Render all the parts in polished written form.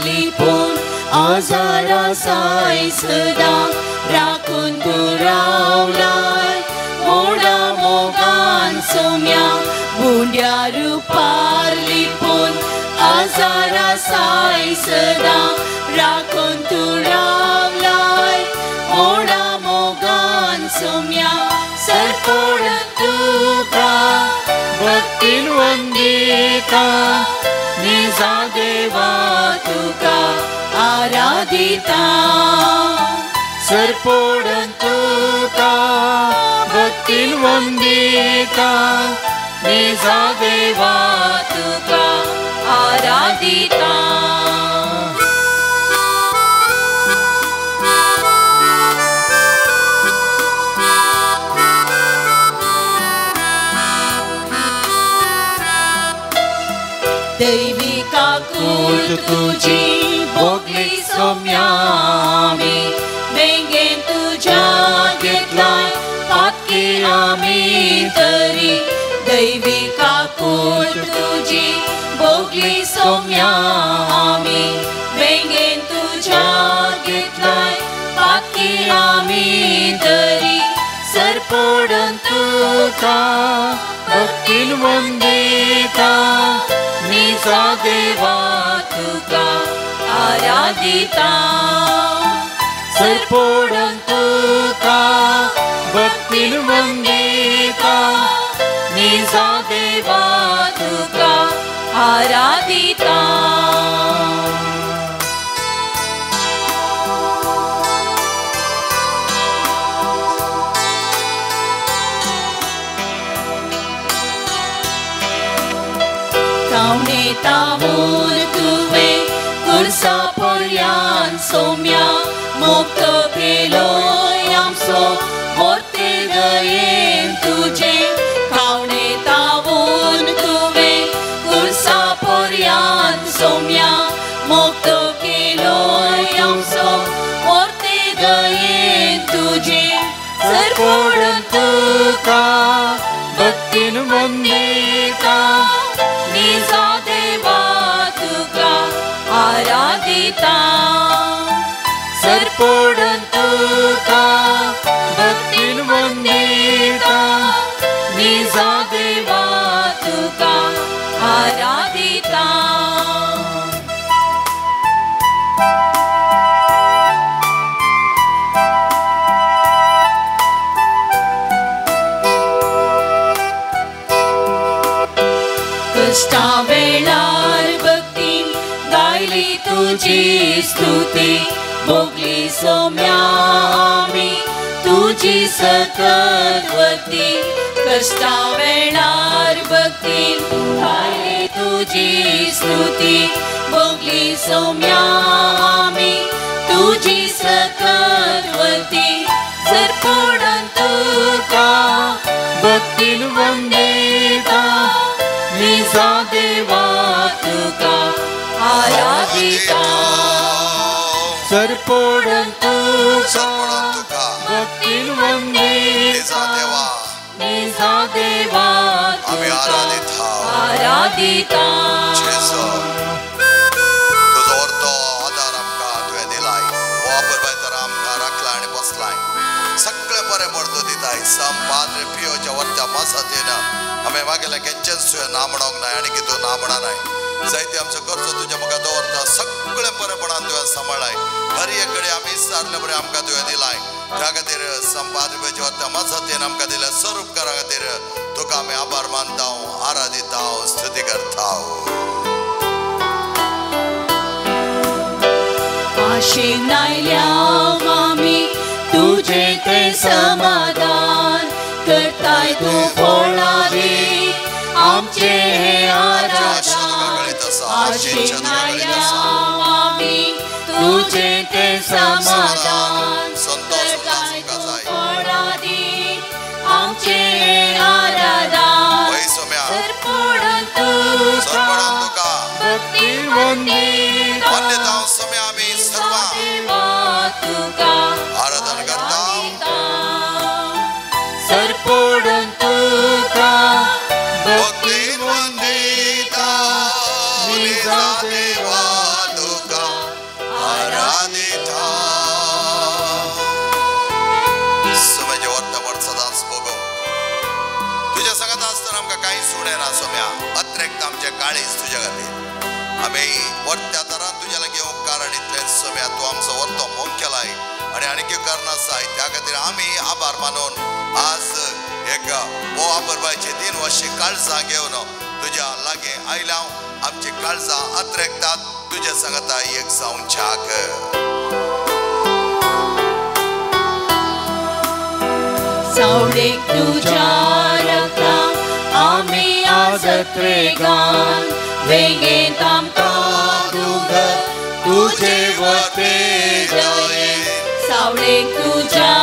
लिपून आजारा साय सदां राखून तूं रावलाय मोडा मोगान सोम्या बुंड्या रुपार लिपून आजारा साय सदां राखून तूं रावलाय मोडा मोगान सोम्या सरपोडून तुका भक्तीन वंदिता निजा देवा तुका आराधिता सरपोडून तुका भक्तीन वंदिता निजा देवा तुका आराधिता. दैवी काकूट तुजी भोगली सोम्या आमी बेंगेन तुज्या घेतलाय पातकी आमी तरी दैवी काकूट तुजी भोगली सोम्या आमी बेंगेन तुज्या घेतलाय पातकी आमी तरी सरपोडून तुका भक्तीन वंदिता निजा देवा तुका आराधिता सरपोडून तुका भक्तीन वंदिता निजा देवा तुका आराधिता. तावून तुवें कुर्सा पोरयान सोम्या मुक्त केलो आमचो मोर्ते दयेन तुजें खावणे तावून तुवें कुर्सा पोरयान सोम्या मुक्त केलो आमचो मोर्ते दयेन तुजें सरपोडून तुका भक्तीन वंदिता निजा देवा तुका आराधिता सरपोडून तुका भक्तीन वंदिता निजा देवा तुका आराधिता. कश्टा वेळार भक्तीन गायली तुजी स्तुती भोगली सोम्या आमी तुजी सकत वती कश्टा वेळार भक्तीन गायली तुजी स्तुती भोगली सोम्या आमी तुजी सकत वती सरपोडून तुका भक्तीन वंदिता निजा देवा तुका आराधिता सरपोडून तुका भक्तीन वंदिता निजा देवा तुका आराधिता. तुजो अर्थ आदार आमकां तुवें दिलाय वापर तर आमकां राखला आनी बसलाय सगळें बरें बरतो दिताय सम पाद्रे पियोच्या वरत्या मासातेन आमी मागेल्या केंचेच तुवें ना म्हणोंक नाय आनी कितूं ना म्हणा नाय जायते आमचो खर्च तुज्या मुखार दवरता सगळें बरेपणान तुवें सांबाळ्ळाय हर एक कडेन आमी विचारले बरें आमकां तुवें दिलाय त्या खातीर संपादपेच्या वरत्या मासातेन आमकां दिल्या स्वरूपकारा खातीर तुका आमी आभार मानता आराधिता स्तुती करता. आशेन आयल्या आमी तुजें तें समाधान करताय तूं फळादी आमचें हें आराधन आशेन आयल्या आमी तुजें तें समाधान करताय तूं फळादी आमचें हें आराधन सरपोडून तुका भक्तीन वंदिता तुका आराधन करता सरपोडून तुका भक्तीन वंदिता निजा देवा तुका उडयना सोम्या अत्रेक्त आमचे काळीज तुज्या खातीर आमी वर्त्या तरान तुज्या लागीं येवंक कारण इतलें सोम्या तूं आमचो वर्तो मोग केलाय आनी आनीक कारण आसाय त्या खातीर आमी आभार मानून आज एक भोव आबरबायचे 3 वर्षी काळजां घेवन तुज्या लागीं आयल्या. आमची काळजां अत्रेकतात तुज्या सांगता एक जावच्याक. सावळेक तुज्या रक्तान आमी आज त्रेगान वेंगेंत आमकां दुगर तुजे वते दये. सावळेक तुज्या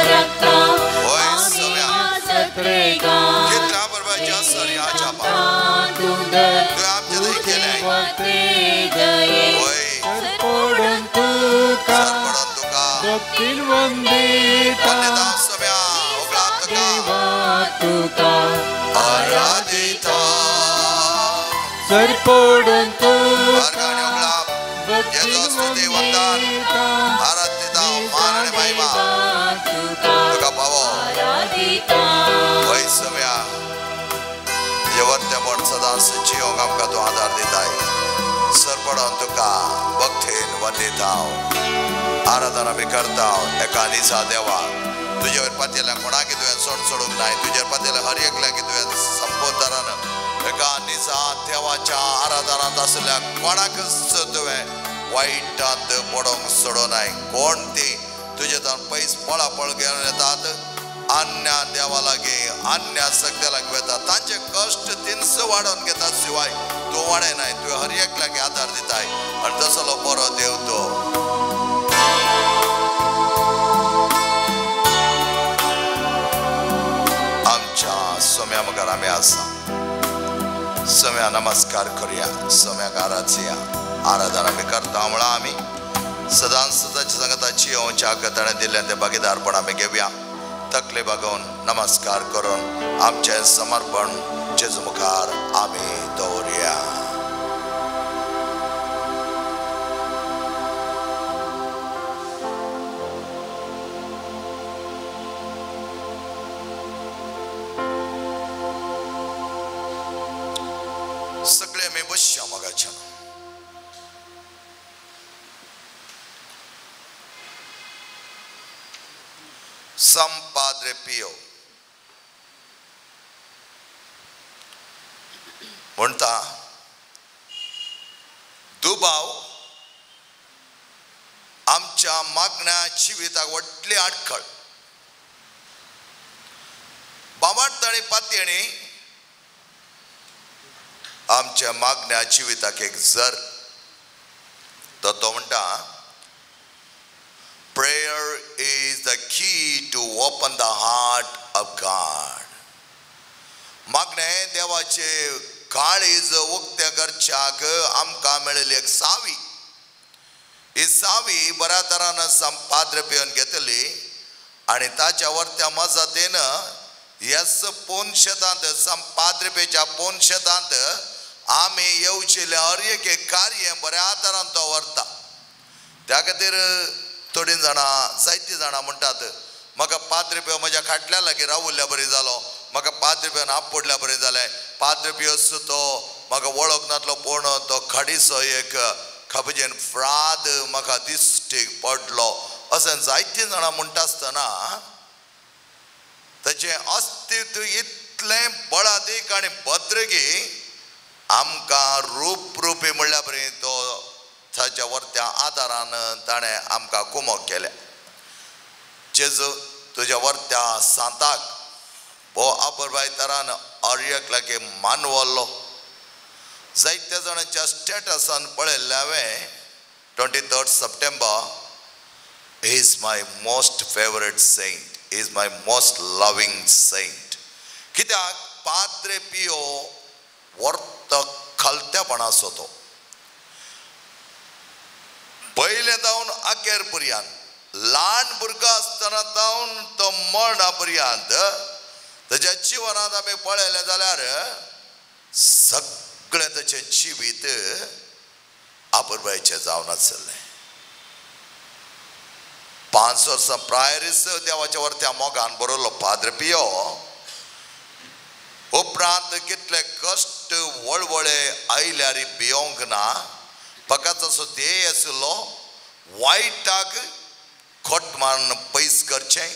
रक्तान आमी आज त्रेगान दुगर तुजे वते दये. पडून तुका भक्तीन वंदिता देवा तुका आराधिता. सर पडून तुका भक्तीन वंदिता देवा तुका आराधिता. होय सोम्या तुजें वर्तेपण सदांच जियोंक आमकां तूं आदार दिताय. सर पडून तुका भक्तीन वंदिता आराधना आमी करता एका निजा देवा. तुजेर पातयेल्या कोणाक तुवें सोड सोडूंक नाय. तुजेर पातयेल्या हर एकल्याक तुवें संबोधनान एका निजा देवाच्या आराधनांत आशिल्ल्या कोणाकच तुवें वायटांत पडोवंक सोडूं नाय. कोण ती तुजे तान पयस पळापळ घेवन येतात अन्या देवा लागीं अन्या सगळ्या लागीं वतात तांचे कश्ट तिनस वाडोवन घेतात शिवाय तूं वाडयनाय. तुवें हर एकल्याक आदार दिताय आनी तसलो बरो देव तो. सोम्या मुखार आमी आसा. सोम्या नमस्कार करुया. सोम्याक आराधया आराधना आमी करता म्हळ्यार आमी सदांच सदांच्या सांगताची येवच्या ताणें दिल्लें तें भागीदारपण आमी घेवया. तकले बागोवन नमस्कार करून आमचें समर्पण जेजू मुखार आमी दवरुया. सगळे आमी बसया मोगाच्यान. San Padre Pio म्हणटा दुबाव आमच्या मागण्या जिविताक व्हडली आडखळ. बाबाट आनी पातयेणी आमच्या मागण्या जिविताक एक जर. तर तो म्हणटा prayer is the key to open the heart of God. मागणें देवाचे काळीज उक्तें करच्याक आमकां मेळिल्ली एक सावी. ही सावी बऱ्या तरान पाद्र पिवन घेतली आनी ताच्या वर्त्या मजतीन येस पोनशेतांत पाद्रपेच्या पोनशेतांत आमी येवचेलें हर एक कार्य बऱ्या तरान तो व्हरता. त्या खातीर थोडीं जाणां जायतीं जाणां म्हणटात म्हाका पाद्र पियो म्हज्या खाटल्या लागीं रावुल्ल्या बरी जालो, म्हाका पाद्र पियोन आपडल्या बरें जालें. पाद्र पियोस तो म्हाका वळख नातलो पूण तो खाडीचो एक खबजेन फ्राद म्हाका दिश्टीक पडलो अशें जायतीं जाणां म्हणटा आसतना ताचें अस्तित्व इतलें बळादीक आनी भद्रगी आमकां रूप रुपी म्हणल्या बरी तो ताच्या वर्त्या आदारान ताणें आमकां कुमक केल्या. जेजू तुज्या वर्त्या सांताक भोव आबरबाय तरान अर्यक लागीं मानवल्लो. जायत्या जाणांच्या स्टेटसान पळयल्लें हांवें 23 September is my most favourite saint, is my most loving saint. कित्याक पाद्रे पियो वर्त खलत्यापणाचो तो पयले जावन अखेर पर्यंत ल्हान भुरगो आसतना जावन तो मरणा पर्यंत ताच्या जिवनांत आमी पळयलें जाल्यार सगळें ताचें जिवीत आपुरबायेचें जावन आसलें. 5 वर्सां प्रायरीस देवाच्या वरत्या मोगान बरयल्लो पाद्र पियो उपरांत कितले कश्ट वळवळे आयल्यार भियोंक ना. फकत असो ध्येय आशिल्लो वायटाक खोट मारून पयस करचें,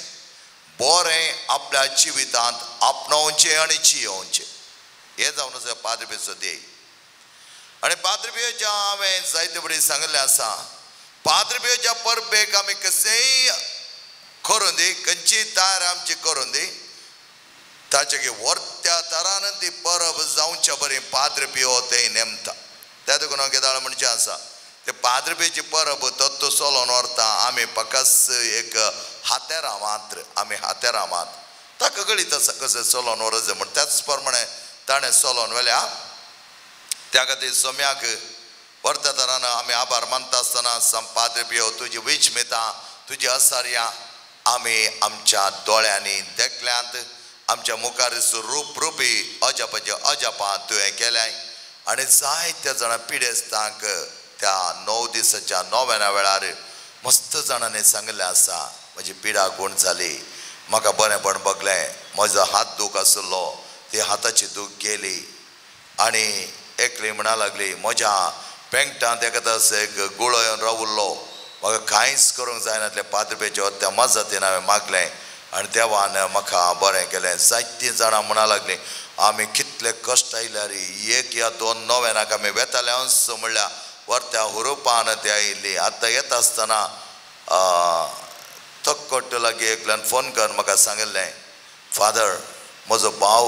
बरें आपल्या जिवितांत आपणावचें आनी जियोवचें. हें जावन आसा पाद्री पियोचो ध्येय. आनी पाद्री पियोच्या हांवें जायते बरी सांगिल्लें आसा, पाद्री पियोच्या परबेक आमी कशेंय करूं दी, खंयची तयार आमची करूं दी, ताचे की वर्त्या तरान ती परब जावच्या बरी पाद्री पियो तें नेमता. त्या देखून हांव केदाळ म्हणचें आसा, ते पाद्री पियोची परब तत्व चलोवन व्हरता आमी फकत एक हातेरां मात्र, आमी हातेरां मात्र ताका कळीत आसा कशें चलोवन व्हरचें म्हण. त्याच प्रमाणे ताणें चलोवन व्हेल्या. त्या खातीर सोम्याक वर्त्या तरान आमी आभार मानता आसतना पाद्री पियो तुजी विचमितां, तुजी असार्यां आमी आमच्या दोळ्यांनी देखल्यांत, आमच्या मुखार रूप रुपी अजापाचे अजापां तुवें केल्याय. आनी जायत्या जाणां पिडेस्तांक त्या 9 दिसाच्या नोव्याना वेळार मस्त जाणांनी सांगिल्लें आसा, म्हजी पिडा गूण जाली, म्हाका बरेंपण बगलें, म्हजो हात दूख आशिल्लो ती हाताची दूख गेली. आनी एकली म्हणा लागली, म्हज्या पेंगटांत एकादास एक गुळो येवन रावुल्लो, म्हाका कांयच करूंक जायनातलें, पाद्री पियोच्या त्या मजतीन हांवें मागलें आनी देवान म्हाका बरें केलें. जायतीं जाणां म्हणा लागलीं, आमी कितले कश्ट आयल्यार 1 या 2 नोव्यानाक आमी वेताले अंश म्हणल्यार वर्त्या हुरुपान ते आयिल्ली. आतां येता आसतना तक्कट लागीं एकल्यान फोन करून म्हाका सांगिल्लें, फादर म्हजो भाव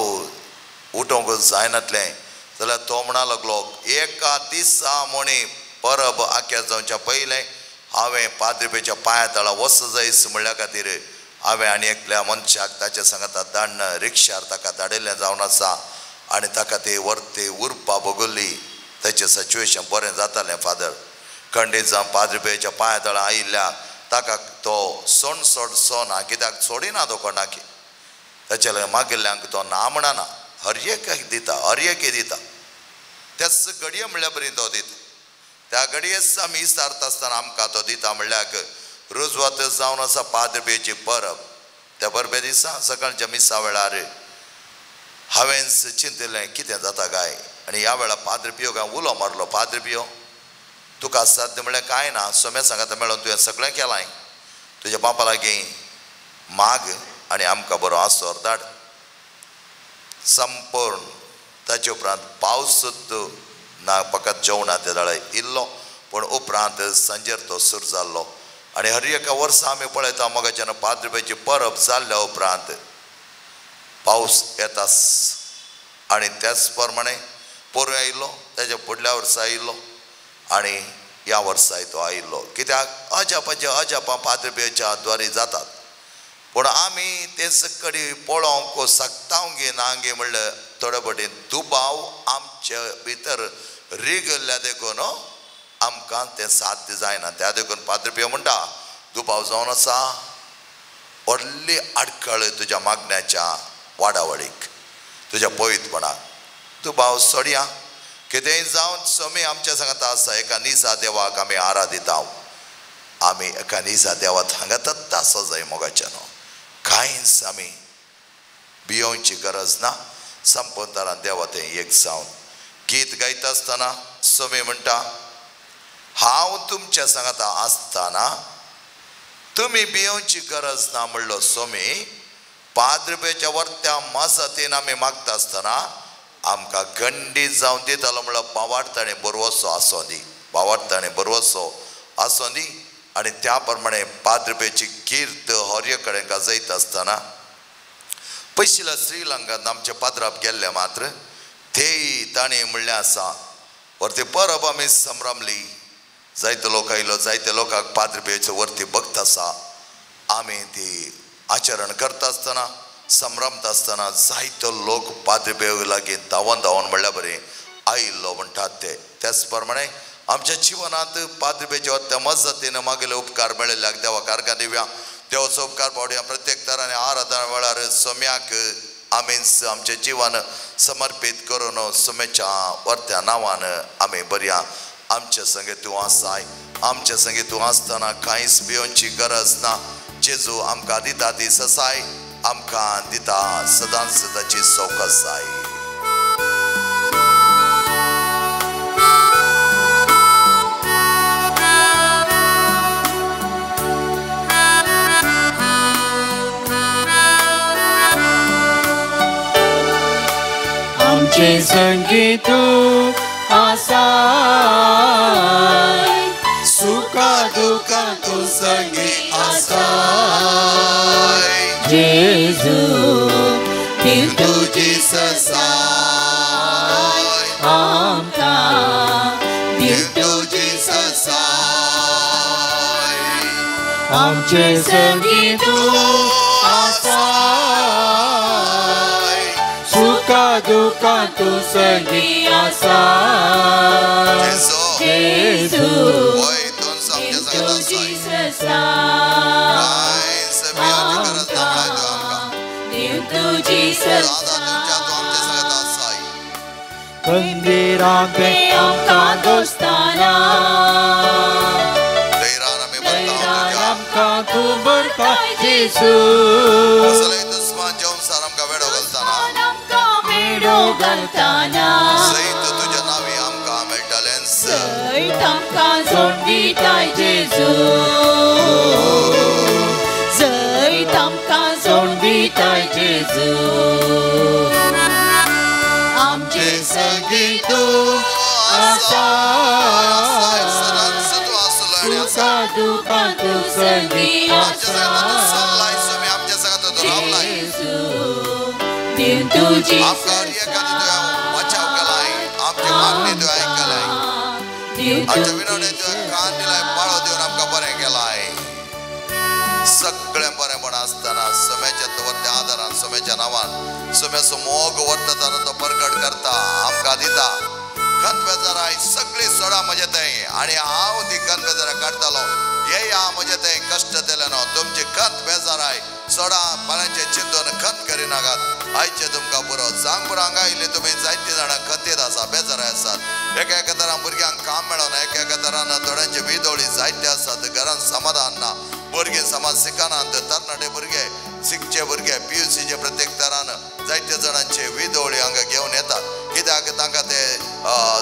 उठोवंक जायनातलें, जाल्यार तो म्हणा लागलो, एका दिसा म्हणी परब आख्या जावच्या पयलें हांवें पाद्री पियोच्या पांया तळा वच जायस म्हणल्या खातीर हांवें आनी एकल्या मनशाक ताच्या सांगाता धाडन रिक्षार ताका धाडिल्लें जावन आसा आनी ताका ते वरते उरपा भोगल्ली, ताचें सिच्युएशन बरें जातालें. फादर खंडीत जावन पाद्री पियोच्या पांया तळा आयिल्ल्या ताका तो सोण सोडचो ना, कित्याक सोडिना तो कोणाकी, ताच्या लागीं मागिल्ल्यांक तो ना म्हणना, हर एकाक दिता, हर एके दिता, त्याच घडये म्हणल्या बरी तो दिता. त्या घडयेच आमी इसारता आसतना आमकां तो दिता म्हणल्याक रुजवात जावन आसा पाद्री पियोची परब. त्या परबे दिसा सकाळच्या मिसा वेळार हांवें चिंतिल्लें कितें जाता काय, आनी ह्या वेळार पाद्री पियोक हांवें उलो मारलो, पाद्री पियो तुका साध्य म्हणल्यार कांय ना, सोम्या सांगाता मेळोन तुवें सगळें केलां, तुज्या बापा लागीं माग आनी आमकां बरो आसोर धाड. संपूर्ण ताचे उपरांत पावस सुद्दां ना, फकत जेवणा ते दाळ इल्लो, पूण उपरांत सांजेर तो सुरू जाल्लो. आनी हर एका वर्सा आमी पळयता मोगाच्यान पाद्री पियोची परब जाल्ल्या उपरांत पावस येताच. आनी त्याच प्रमाणे पोरूं आयिल्लो, ताच्या फुडल्या वर्सा आयिल्लो आनी ह्या वर्साय तो आयिल्लो. कित्याक अजापाचे अजापां पाद्री पियोच्या द्वारे जातात, पूण आमी ते सकडी पळोवंक शकता गे ना गे म्हणल्यार थोडे फावटी दुबाव आमचे भितर रिगल्ल्या देखून आमकां तें साध्य जायना. त्या देखून पाद्री पियो म्हणटा, दुबाव जावन आसा व्हडली आडखळ तुज्या मागण्याच्या वाडावळीक, तुज्या पवित्रपणाक, दुबाव सोडया, कितेंय जावन स्वामी आमच्या सांगाता आसा. एका निसा देवाक आमी आराधिता, आमी एका निसा देवाक हांगातच आसा जाय मोगाच्यानो, कांयच आमी भियोवची गरज ना. संपंतरान देवा तें एक जावन गीत गायता आसतना स्वामी म्हणटा, हांव तुमच्या सांगाता आसतना तुमी भियोवची गरज ना म्हणलो स्वामी. पाद्री पियोच्या वर्त्या मजतीन आमी मागता आसतना आमकां खंडीत जावन दितालो म्हणलो बावार्थ आनी बरवसो आसो दी, बावार्थ आनी बरवसो आसो दी. आनी त्या प्रमाणे पाद्री पियोची कीर्त हर कडेन गाजयता आसतना पयशिल्ल्या श्रीलंकांत आमचे पाद्राप गेल्ले मात्र तेय ताणें म्हणलें आसा, वरती परब आमी संभ्रमली, जायते लोक आयलो, जायते लोकांक पाद्री पियोचो वरती भक्त आसा. आमी ती आचरण करता आसतना संभ्रमता आसतना जायतो लोक पाद्री पियो लागीं धांवन धांवन म्हणल्यार बरें आयिल्लो म्हणटात ते. त्याच प्रमाणे आमच्या जिवनांत पाद्री पियोच्या त्या मजतीन मागेले उपकार मेळिल्ल्याक देवाक आर्गां दिवया, देवाचो उपकार पावड्या. प्रत्येक तरांनी आराधना वेळार सोम्याक आमीच आमचें जीवन समर्पीत करून सोम्याच्या वर्त्या नांवान आमी बरया. आमच्या संगे तूं आसाय, आमच्या संगे तूं आसतना कांयच भियोवची गरज ना. जेजू आमकां दिता ती ससाय आमकां दिता सदांच ताची सवकासाय. आमचे संगी तूं आसाय, सुखा दुःखा तूं संगी आसाय. जेजू दिव तुजी ससाय आमकां, दिव तुजी ससाय. आमचे संगी तूं आसाय, सुखा दुःखा तूं संगी आसाय. जेजू तुजी तुजी ससाय आमकां, दिव तुजी ससाय. मंदिरांत ते आमकां दोस्ताना, आमकां तूं भरता जेजू. आमकां मेडो घालताना, तुज्या नावी आमकां मेळटलेंच. सयत आमकां जोड दिताय जेजू, जैत आमकां जोड दिताय जेजू. आमचे संगी तूं आसाय, सुखा दुःखा तूं संगी आसाय. जेजू दिव तुजी आमच्या विनवणेन तुवें कान दिलाय, पाळो दिवन आमकां बरें केलाय. सगळें बरेंपण आसतना सोम्याच्या वरत्या आदारान, सोम्याच्या नांवान, सोम्याचो मोग वर्तताना तो परगट करता, आमकां दिता. खंत बेजाराय सगळीं सोडा म्हजे थंय आनी हांव ती खंत बेजारां काडटालो. येया म्हजे थंय कश्ट दिले न्हू, तुमची खंत बेजाराय सोडा, फाल्यांचें चिंतून खंत करिनाकात. आयचे तुमकां पुरो सांग पुरो. हांगा आयिल्ले तुमी जायतीं जाणां खंतीत आसा, बेजाराय आसात. एका एका तरान भुरग्यांक काम मेळना, एका एका तरान थोड्यांचे विदोळी जायते आसात, घरान समाधान ना, भुरगीं समाज शिकनात, तरणाटे भुरगे शिकचे भुरगे PUCचे प्रत्येक तरान जायते जाणांचे विदोळी हांगा घेवन येतात. कित्याक तांकां ते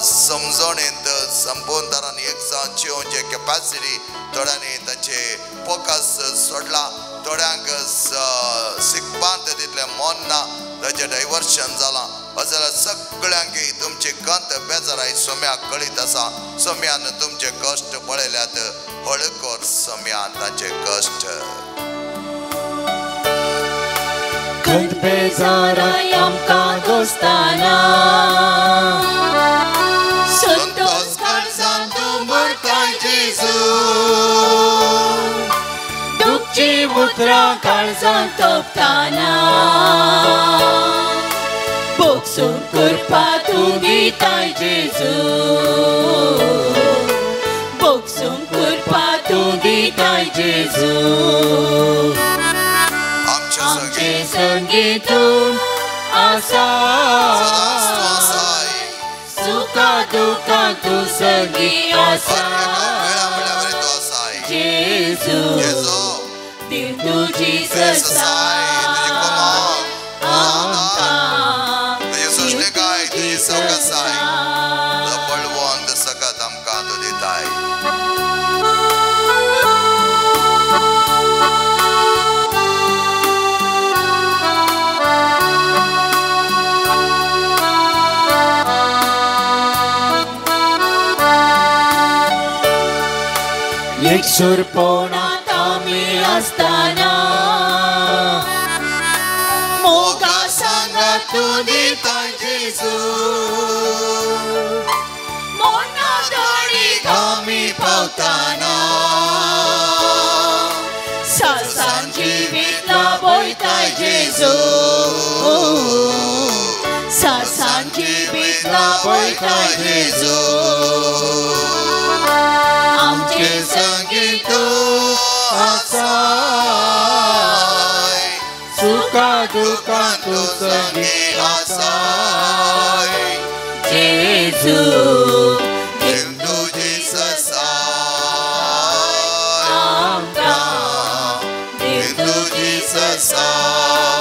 समजणेंत संपूर्ण तरान एक जावन चिवचे कॅपॅसिटी थोड्यांनी तांचे फोकस सोडला, थोड्यांक शिकपांत तितलें मन ना, ताचें डायवर्शन जालां. अशें जाल्यार सगळ्यांक तुमची खंत बेजाराय सोम्याक कळीत आसा. सोम्यान तुमचे कश्ट पळयल्यात, हळकर सोम्यान तांचे कश्ट. खंत बेजाराय आमकां दोस्ताना, संतोष काळजान तूं भरताय जेजू. दुखची उतरां काळजान तोपताना, बोगसून करपा तूं दिताय जेजू, बोगसून करपा तूं दिताय जेजू. आमचे संगी तूं आसाय, सुखा दुःखा तूं संगी आसाय. जेजू दिव तुजी ससाय आमकां, तुजी तुजी सवकासाय बळवंत सकत आमकां तूं दिताय. एकसूरपणांत आमी आसतना, मोगा सांगात तूं दिताय जेजू. मोना दोळीक आमी पावताना, सासान जिवीत लाभयताय जेजू, सासान जिवीत लाभयताय जेजू. आमचे संगी तूं आसाय, सुखा दुःखा तूं संगी आसाय. जेजू दिव तुजी ससाय आमकां, दिव तुजी ससाय.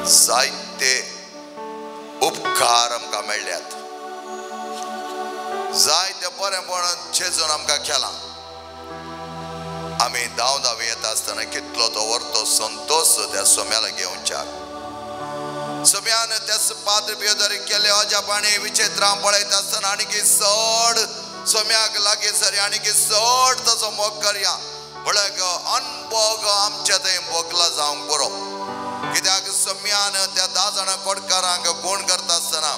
जायते उपकार आमकां मेळ्ळ्यात, जायते बरेंपण जेजून आमकां केलां। आमी धांव धांव येता आसतना कितलो तो व्हरतो संतोश त्या सोम्या लागीं येवच्याक। सोम्यान त्या पाद्र पियोद्वारे केल्ले अजाप आनी विचित्रां पळयता आसतना आनीक चड सोम्याक लागीं सरी आनीक चड ताचो मोग करया म्हळ्यार अनभोग आमच्या थंय भोगला जावंक बरो। कित्याक सोम्यान त्या 10 जाणां कोटकारांक गुण करता आसतना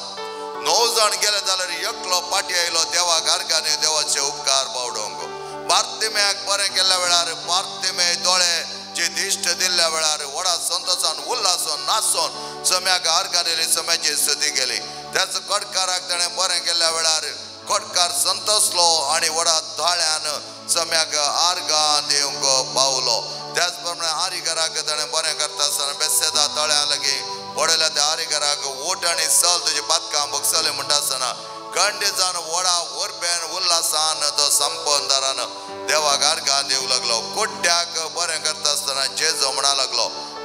9 जाण गेले जाल्यार एकलो पाटी आयलो देवाक आर्गांनी देवाचे उपकार बावडोवंक। बार्तिम्याक बरें केल्ल्या वेळार बार्तिमे दोळे जी दिश्ट दिल्ल्या वेळार व्हडा संतोशान उल्हासून नाचून सोम्याक आर्गां दिली, सोम्याची स्तुती केली। त्याच कोटकाराक ताणें बरें केल्ल्या वेळार कोटकार संतोसलो आनी व्हडा ताळ्यान सोम्याक आर्गां दिवंक पावलो। त्याच प्रमाणे आरीघराक ताणें बरें करता आसतना बेसेदा तळ्या लागीं पडयल्या त्या आरीघराक ओट आनी चल तुजी पातकां भोगसली म्हणटा आसतना खंडीजान व्हडा वरबेन उल्हासान तो संपंदारान देवाक आर्गां दिवंक लागलो। कुड्ड्याक बरें करता आसतना जेजू म्हणा लागलो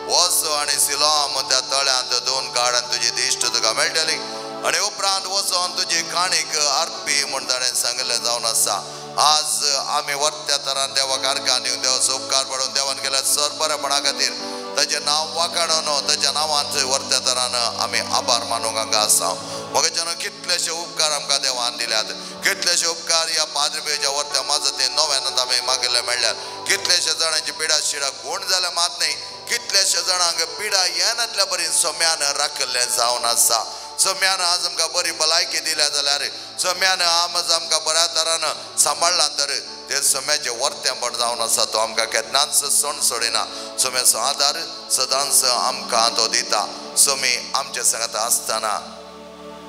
वच आनी सिलोम त्या तळ्यांत धुवन काड आनी तुजी दिश्ट तुका मेळटली आनी उपरांत वचोन तुजी काणीक आरपी म्हूण ताणें सांगिल्लें जावन आसा। आज आमी वर्त्या तरान देवाक आर्गां दिवन देवाचो उपकार पाडून देवान केल्या सर बरेपणा खातीर ताचें नांव वाखाणून ताच्या नांवान वर्त्या तरान आमी आभार मानूंक हांगा आसा। म्हज्यान कितलेशे उपकार आमकां देवान दिल्यात, कितलेशे उपकार ह्या पाद्रपेच्या वर्त्या माजते नव्यान आमी मागिल्ले मेळ्ळ्यात। कितलेशे जाणांची पिडा शिडा गूण जाल्या मात न्ही, कितलेशे जाणांक पिडा येनातल्या बरी सोम्यान राखिल्लें जावन आसा। सोम्यान आज आमकां बरी भलायकी दिल्या जाल्यार सोम्यान आज आमकां बऱ्या तरान सांबाळ्ळां तर ते सोम्याचें वर्तेंपण जावन आसा। तो आमकां केन्नाच सण सोडिना, सोम्याचो आदार सदांच आमकां तो दिता। सोमी आमच्या सांगात आसतना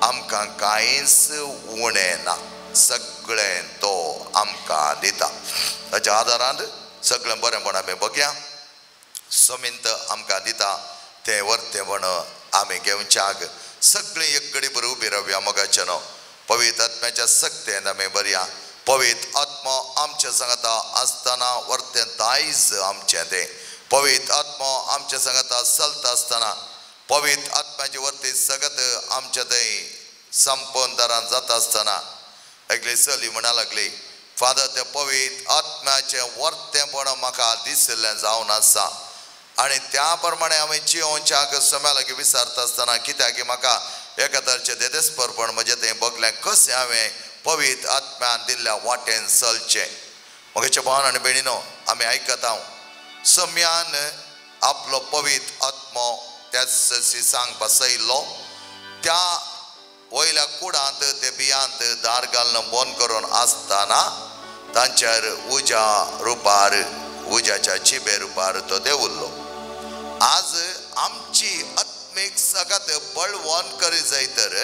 आमकां कांयच उणें ना, सगळें तो आमकां दिता। ताच्या आदारान सगळें बरेंपण आमी बघया। सोमींत आमकां दिता तें वर्तेंपण आमी घेवच्याक सगळीं एक घडी बरी उबी रावया। मोगाचें न्हू पवित्र आत्म्याच्या सक्तेन आमी बरया। पवित्र आत्मो आमच्या सांगाता आसतना वर्तें दायज आमचें तें पवित्र आत्मो आमच्या सांगाता चलता आसतना पवित्र आत्म्याची वर्ती सगत आमच्या थंय संपंदारान जाता आसतना एकली चली म्हणा लागली, फादर त्या पवित्र आत्म्याचें वर्तेंपण म्हाका दिशिल्लें जावन आसा आनी त्या प्रमाणे हांवें जियोवच्याक सोम्या लागीं विचारता आसतना कित्याक म्हाका एका तरेचें देदेस्परपण म्हजें थंय भोगलें कशें हांवें पवित्र आत्म्यान दिल्ल्या वाटेन चलचें। म्हगेच्या भावान आनी भयणीनो आमी आयकता हांव सोम्यान आपलो पवित्र आत्मो त्याच सिसांक बसयल्लो, त्या वयल्या कुडांत ते बियांत दार घालून बंद करून आसतना तांचेर उज्या रुपार उज्याच्या जिबे रुपार तो देवुल्लो। आज आमची आत्मीक सगत बळवंत करी जाय तर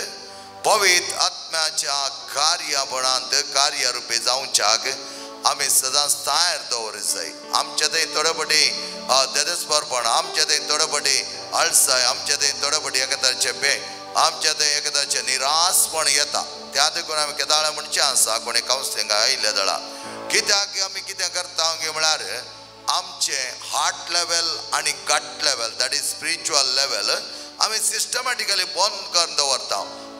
पवित्र आत्म्याच्या कार्यपणांत कार्यरुपी जावच्याक आमी सदांच तयार दवरी जाय। आमच्या थंय थोडे पटी देदेस्परपण, आमच्या थंय थोडे पटी आळसाय, आमच्या थंय थोडे पटी एका तरेचे बे, आमच्या थंय एका तरेचें निराशपण येता। त्या देखून आमी केदाळा म्हणचें आसा कोणी कावन्सिलिंगाक आयिल्ले जाल्यार कित्याक आमी कितें करता म्हळ्यार आमचें हार्ट लेवल आनी gut level that is spiritual level आमी सिस्टमॅटिकली बंद करून दवरता।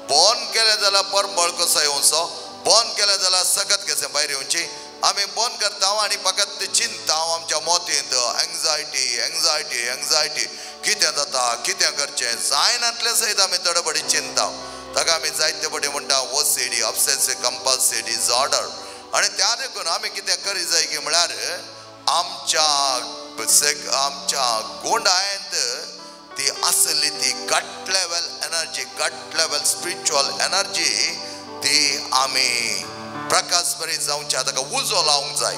बंद केलें जाल्यार परमळ कसो येवचो, बंद केलें जाल्यार सगत कशें भायर येवची, आमी बंद करता आनी फकत चिंता आमच्या मोतींत एंग्जायटी एंग्जायटी एंग्जायटी कितें जाता कितें करचें जायनातलें सयत आमी थोडे पटी चिंता। ताका आमी जायते पटी म्हणटा OCD obsessive compulsive disorder. आनी त्या देखून आमी कितें करी जाय की म्हळ्यार आमच्या आमच्या गोंडायेंत ती आसली ती gut level energy, gut level spiritual energy ती आमी प्रकाश बरी जावच्या ताका उजो लावंक जाय।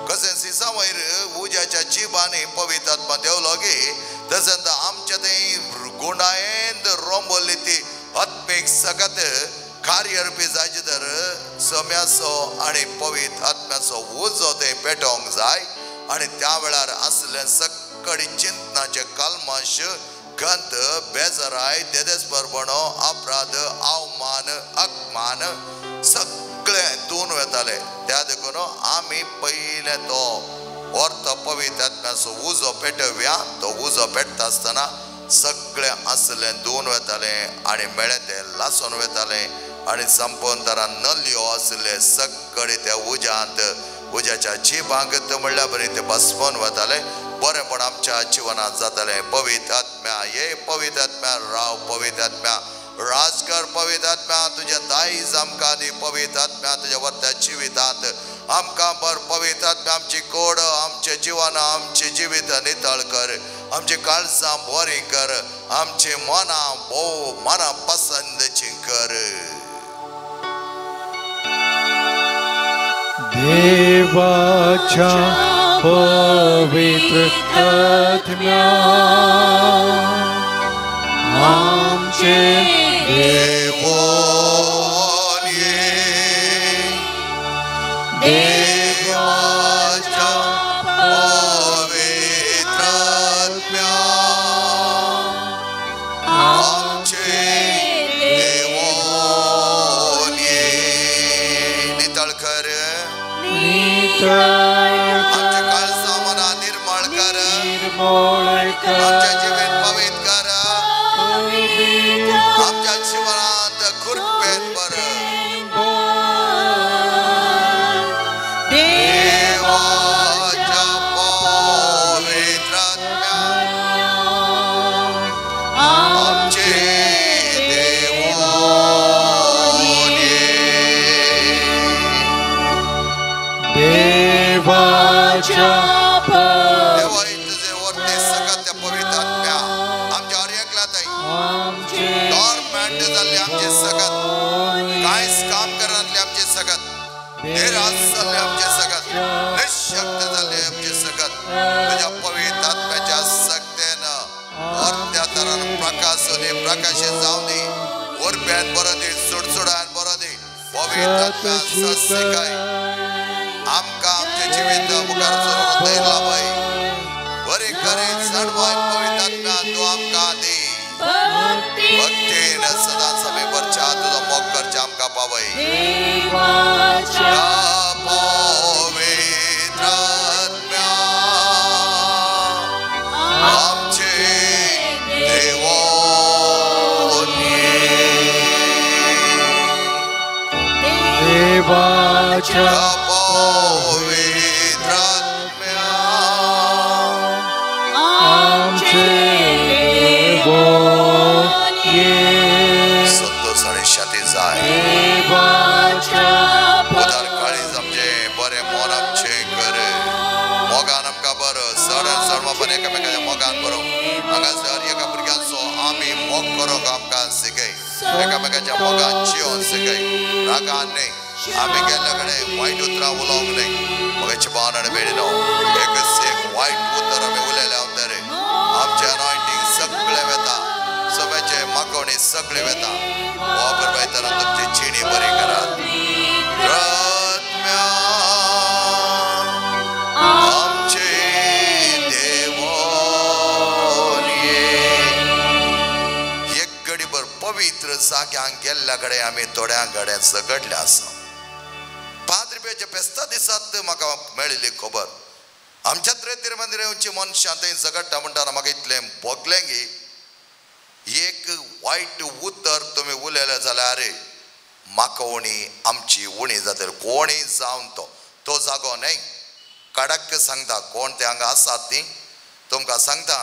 कशें सिसा वयर उज्याच्या जिबांनी पवित्र आत्मा देवलो की तशेंच आमच्या थंय गुंडायेंत रोंबल्ली ती आत्मीक सगत कार्यरुपी जायचे तर सम्याचो आनी पवित्र आत्म्याचो उजो थंय पेटोवंक जाय आनी त्या वेळार आसलें सगळी चिंतनाचें कल्मश गंत बेजाराय देदेस्परपणो अपराध अवमान अपमान सगळें धुवन वताले। त्या देखून आमी पयलें तो अर्थ पवित्र आत्म्याचो उजो पेटोवया। तो उजो पेटता आसतना सगळें आसलें धुवन वतालें आनी मेळ्ळें तें लासून वतालें आनी संपूर्ण तरान नलयो आसले सगळे त्या उज्यांत उज्याच्या जिबांक म्हणल्यार बरें ते बसपोन वताले. बरेंपण आमच्या जिवनांत जातालें. पवित्र आत्म्या ये, पवित्र आत्म्या राव, पवित्र आत्म्या राजकर, पवित्र आत्म्या तुज्या दायज आमकां दी, पवित्र आत्म्या तुज्या वर्त्या जिवितांत आमकां बर, पवित्र आत्म्या आमची कोड आमचें जिवन आमचें जिवीत नितळ कर, आमची काळजां बरीं कर, आमची मनां भोव मनां पसंदची कर. देवाच्या पवित्र आत्म्या आमचे देवोन ये, देवाच्या पवित्र आत्म्या आमचे देवोन ये. नितळ कर, आमच्या काळजा मनां निर्मळ कर, आमच्या जिवीत पवित्र कर, आमच्या जिवनांत कृपेन भर. देवाच्या पवित्र आत्म्या आमचे देवोन ये. देवाच्या देवा तुझे वरते सगळ्या त्या पवित्र आत्म्या आमच्या हर एकल्या ताई डॉर्मॅन्ट जाल्ले आमचे सगत, कांयच काम करनासले आमचे सगत, निराश जाल्ले आमचे सगत, निशक्त जाल्ले आमचे सगत, तुज्या पवित्र आत्म्याच्या सक्तेन वरत्या तरान प्रकाश दी, प्रकाशीत जावं दी, उर्ब्यान बरो दी, सुडसुडान बरो दी. पवित्र आत्म्या सस्तिकाय आमकां आमचें जिवीत मुखार सरून धैर्य लाभय, बरी करी जाणवाय पवित्र आत्म्या तूं आमकां दी. भक्तीन सदां समे भरच्या तुजो मोग करच्या आमकां पावय. पवित्र आत्म्या आमचे देवोन ये. देवाच्या पवित्र आत्म्या आमचे देवोन ये. संतोष आनी शांती जाय. उदार काळीज आमचें बरें मन आमचें कर, मोगान आमकां बरो, चड आनी चड बापान एकामेकाच्या मोगान बरो. हांगासर एका भुरग्यांचो आमी मोग करूंक आमकां शिकय, एकामेकाच्या मोगान जियोन शिकय, रागान न्हय, आमी गेल्ल्या कडेन वायट उतरां उलोवंक न्हय. म्हज्या भावान आनी भयणीनो, एकच एक वायट उतर आमी उलयल्या तर आमचें अनॉयंटींग सगळें वता, सगळ्याचे मागवणी सगळें वता. वापर बायताना तुमची जिणी बरी करात. आत्म्या आमचे देवोन ये. एक घडीभर पवित्र जाग्यांक गेल्ल्या कडेन आमी थोड्यां कडेन झगडले आसा. पाद्रपेच्या फेस्ता दिसात म्हाका मेळिल्ली खबर, आमच्या त्रेतीर मंदिर येवची मनशां थंय झगडटा म्हणटाना म्हाका इतलें भोगलें की एक वायट उतर तुमी उलयलें जाल्यार म्हाका उणी आमची उणी जातली. कोणीय जावन तो तो जागो न्हय, कडक सांगता कोण ते हांगा आसात ती तुमकां सांगता,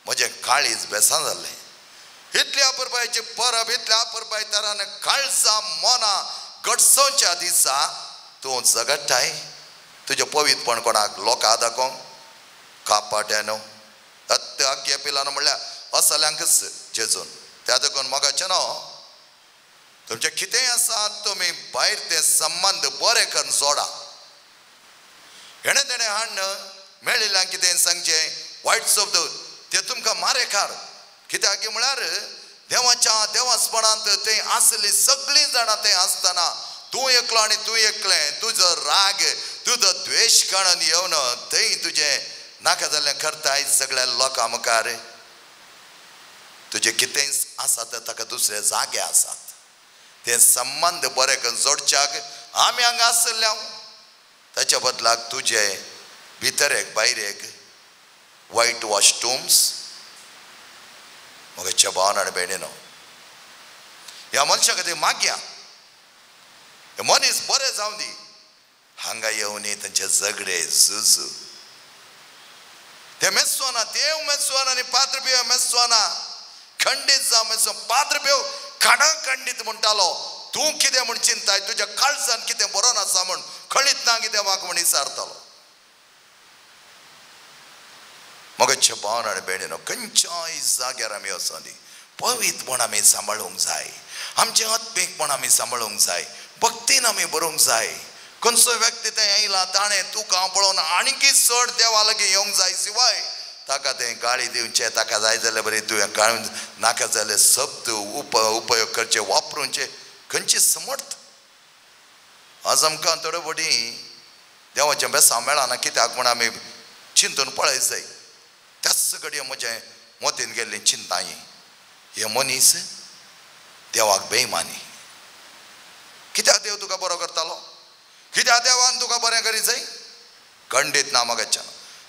म्हजें काळीज बेसां जाल्लें. इतल्या अपुरबायची परब, इतल्या अपुरबाय तरान काळजां मनां गडसोवच्या दिसा तूं झगडटाय, तुजें पवित्रपण कोणाक लोकां दाखोवंक कापाट्यानो अत्य आग्या पिलानो म्हणल्यार असल्यांकच जेजून. त्या देखून मोगाचें न्हू तुमचें कितेंय आसा तुमी भायर ते संबंद बरे करून जोडा. हेणें तेणें हाडून मेळिल्ल्यान कितें सांगचें वायट शब्द ते तुमकां मारेकार. कित्याक म्हळ्यार देवाच्या देवासपणांत थंय आसली सगळीं जाणां थंय आसतना तूं एकलो आनी तूं एकलें, तुजो राग तुजो द्वेश काडून येवन थंय तुजें नाका जाल्लें करताय सगळ्या लोकां मुखार. तुजें कितेंय आसा तर ताका दुसरे जागे आसात, ते संबंद बरे करून जोडच्याक आमी हांगा आसल्या. ताच्या बदलाक तुजे भितर एक भायर एक वायट वॉशरूम्स, मगे भावन आनी भयणीनो, ह्या मनशा खातीर मागया, हे मनीस बरे जावं दी. हांगा येवनी तांचे झगडे झुजू ते मेस्वाना, देव मेस्वाना आनी पाद्र पियो मेस्वाना, खंडीत जावं मेस्वान. पाद्र पियो खाणा खंडीत म्हणटालो, तूं कितें म्हूण चिंताय, तुज्या काळजान कितें बरो नासा म्हूण खळीत ना कितें म्हाका म्हूण विचारतालो. मगचे भावन आनी भयणीनो, खंयच्याय जाग्यार आमी वचों दी, पवित्रपण आमी सांबाळूंक जाय, आमचें आत्मीकपण आमी सांबाळूंक जाय, भक्तीन आमी बरोवंक जाय. खंयचो व्यक्ती थंय आयला ताणें तुका पळोवन आणकी चड देवा लागीं येवंक जाय, शिवाय ताका तें गाळी दिवचें, ताका जाय जाल्यार बरें तुवें काडून नाका जाल्यार शब्द उपयोग करचे, वापरूचे, खंयची समर्थ. आज आमकां थोडे फावटी देवाचें बेसांव मेळना, कित्याक म्हूण आमी चिंतून पळय जाय. त्याच घडये म्हजें मतीन गेल्ली चिंता, हे मनीस देवाक बेमानी. कित्याक देव तुका बरो करतालो, कित्याक देवान तुका बरें करी जाय, खंडीत ना मगच्यान.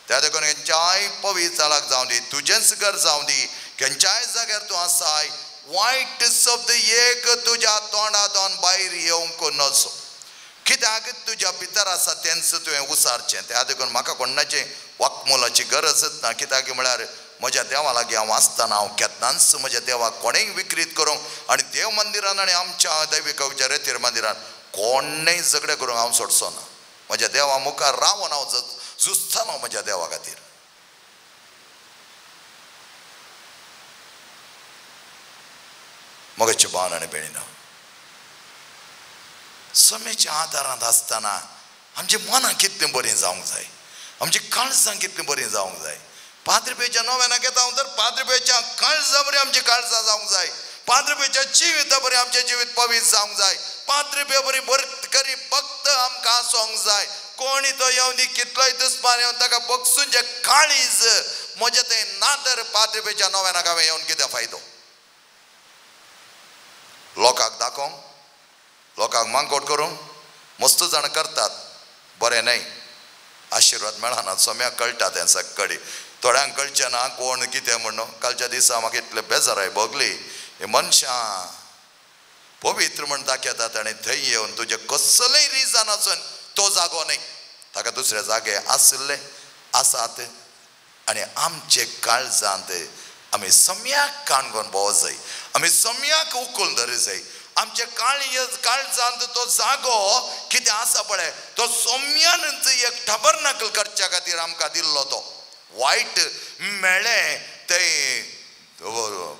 त्या देखून खंयच्याय पवित्र चालाक जावं दी, तुजेंच घर जावं दी, खंयच्याय जाग्यार तूं आसाय, वायट शब्द एक तुज्या तोंडांतल्यान भायर येवंक नजो. कित्याक तुज्या भितर आसा तेंच तुवें उसारचें. त्या देखून म्हाका कोणाचें वाकमोलाची गरजच ना, कित्याक म्हळ्यार म्हज्या देवा लागीं हांव आसतना हांव केन्नाच म्हज्या देवाक कोणेय विक्रीत करूंक आनी देव मंदिरान आनी आमच्या दैविक रेतीर मंदिरान कोणेय झगडे करूंक हांव सोडचो ना. म्हज्या देवा मुखार रावन हांव झुजतालो म्हज्या देवा खातीर. मगचे भावन आनी भयणीनो, समेच्या आदारांत आसतना आमची मनां कितलीं बरीं जावंक जाय, आमची काळजां कितलीं बरीं जावंक जाय. पाद्रपेच्या नव्यान घेता हांव तर पाद्रपेच्या काळजा बरी आमची काळजां जावंक जाय, पाद्रपेच्या जिविता बरी आमचें जिवीत पवित्र जावंक जाय, पाद्रपे बरी करी भक्त आमकां आसूंक जाय. कोणी तो येवन दी, कितलोय दुस्मान येवन ताका बगसून जे काळीज म्हजें तें ना तर पाद्रपेच्या नव्यानाक हांवें येवन कितें फायदो. लोकांक दाखोवंक, लोकांक मांकोट करूंक मस्त जाण करतात, बरें न्हय, आशिर्वाद मेळना. सोम्याक कळटा तें सक्कडी, थोड्यांक कळचें ना कोण कितें म्हणून. कालच्या दिसा म्हाका इतले बेजाराय भोगली, हे मनशां पवित्र म्हण दाखयतात आनी थंय येवन तुजें कसलेय रिजन आसून तो जागो न्हय, ताका दुसरे जागे आशिल्ले आसात. आनी आमचे काळजांत आमी सम्याक काणगोन भोंव जाय, आमी सम्याक उखलून धरी जाय. आमचे काळजांत तो जागो कितें आसा पळय, तो सोम्यान एक ठबरनकल करच्या खातीर आमकां दिल्लो. तो वायट मेळ्ळें तें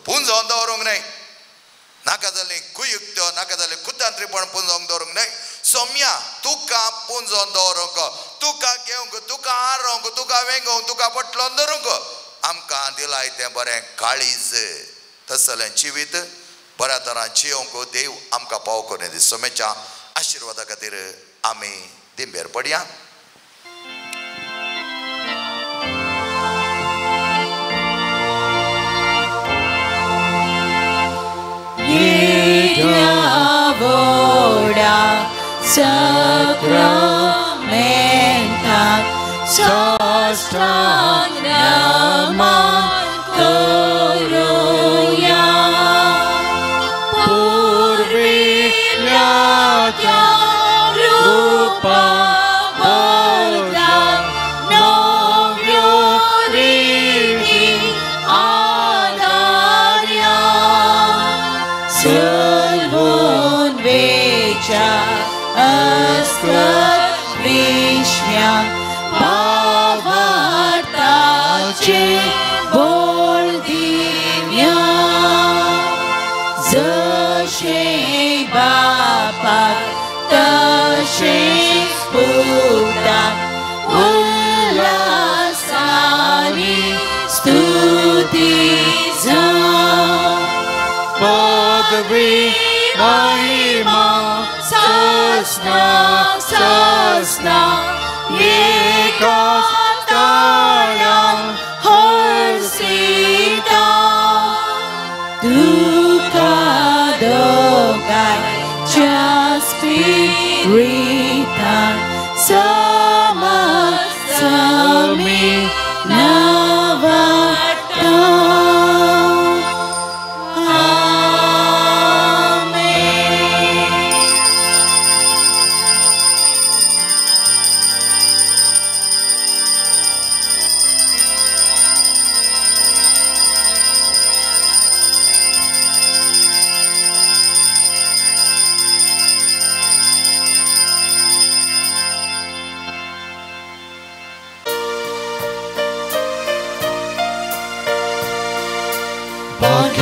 पुंजोवन दवरूंक न्हय, नाका जालें कुयुक्त्यो, नाका जालें कुतांत्रीपण पुंजोवंक दवरूंक न्हय. सोम्या तुका पुंजोवन दवरूंक, तुका घेवंक, तुका हारोवंक, तुका वेंगोवंक, तुका पटलोवन दवरूंक आमकां दिलाय तें बरें काळीज. तसलें जिवीत बऱ्या तरान जियोवंक देव आमकां पाव करून दी. सोम्याच्या आशिर्वादा खातीर आमी दिंबेर पडया. Sacramentat साष्टांग नमन करूया, पुर्विल्ल्या त्या रूपा बदला नव्यो रिती आदार्या, सलवून वेच्या अस्कत विश्व्या भावार्थाचे बोल दिव्या, जशें बापाक तशेंच पुताक उल्हासानी स्तुती जावं, पदवी महिमा ससना ससना एकाच ताळ्यान हर्षिता, तुका दोगांयच्या स्पिरितान समज आमी नावाडटा.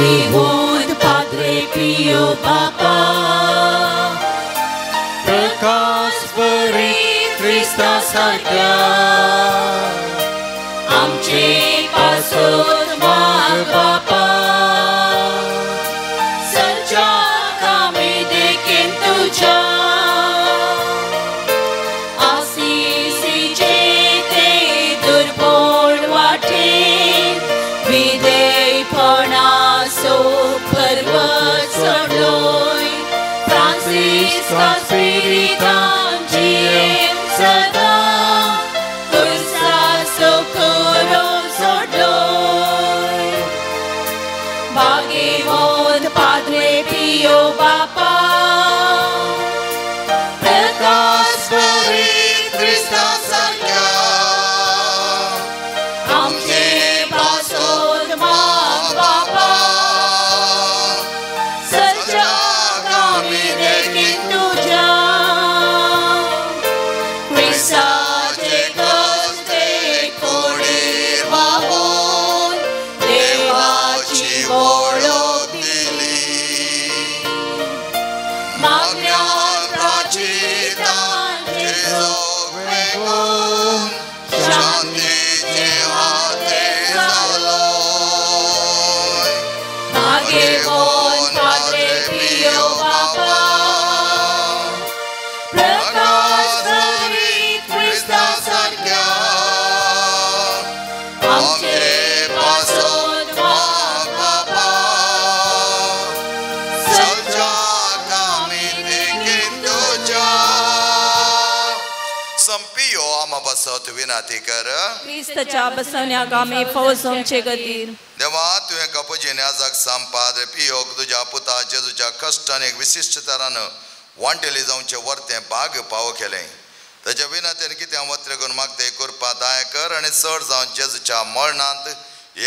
भाग्यवंत पाद्रे पियो बापा प्रकाश बरी क्रिस्ता सारक्या आमचे पासोत माग बापा सरच्या कामे देखीन तुझ्या आसीसीचे ते दुर्बोण वाटे विधेयपणाचो पर्वत चडलोय फ्रांसिस्का स्पिरितान जियेवन सदां क्रिस्ताचो कुरो सोडलोय भाग्यवंत पाद्रे पियो बापा प्रकाश बरी क्रिस्ता सारक्या आमचे पासोत माग बापा सरच्या कामी देखीन तुझ्या क्रिस्ताचे कश्टे कोडीर वाहोवन देवाची वळख दिली मागण्यान प्राचितान जेजूक वेगून शांतीचे हाते जालोय भाग्यवंत पाद्रे पियो बापा प्रकाश बरी क्रिस्ता सारक्या आमचे पासोत माग बापा सरच्या कामी देखीन तुझ्या संपियो आमा बसत विनाती कर क्रिस्तच्या बसवण्या गामी फौज आमचे गतीर देवा तुवें कपजीन याजाक सांपाद पियोक तुज्या पुता जेजूच्या कश्टान एक विशिश्ट तरान वांटेली जावचें वर्तें भाग पावो केलें ताच्या विनातेन कितें वत्रे करून मागते कृपा दाय कर आनी चड जावन जेजूच्या मरणांत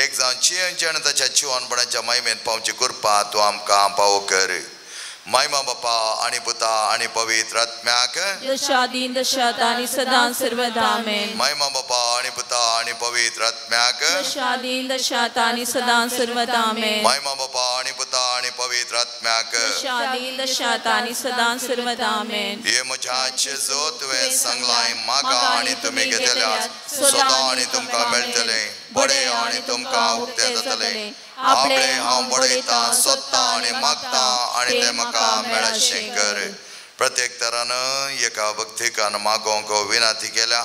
एक जावन चियेंचे आनी ताच्या जिवनपणाच्या महिमेन पावची कृपा तूं आमकां पावो कर. महिमा बापा आनी पुता आनी पवित्र आत्म्याक दशादीन दशात आणि सदा सर्वदा आमेन. महिमा बापा आनी पुता आनी पवित्र आत्म्याक दशादीन दशात आणि सदा सर्वदा आमेन. महिमा बापा आनी पुता आनी पवित्र आत्म्याक दशादीन दशात आणि सदा सर्वदा आमेन. हे म्हज्या जेजू तुवें सांगलाय मागा आनी तुमी घेतल्यात सदां आनी तुमकां मेळटलें बडे आनी तुमकां उक्तें जातलें. आपले हांव बडयतां सोदतां आनी मागतां आनी तें म्हाका मेळशें कर. प्रत्येक तरान एका भक्तिकान मागोवंक विनंती केल्या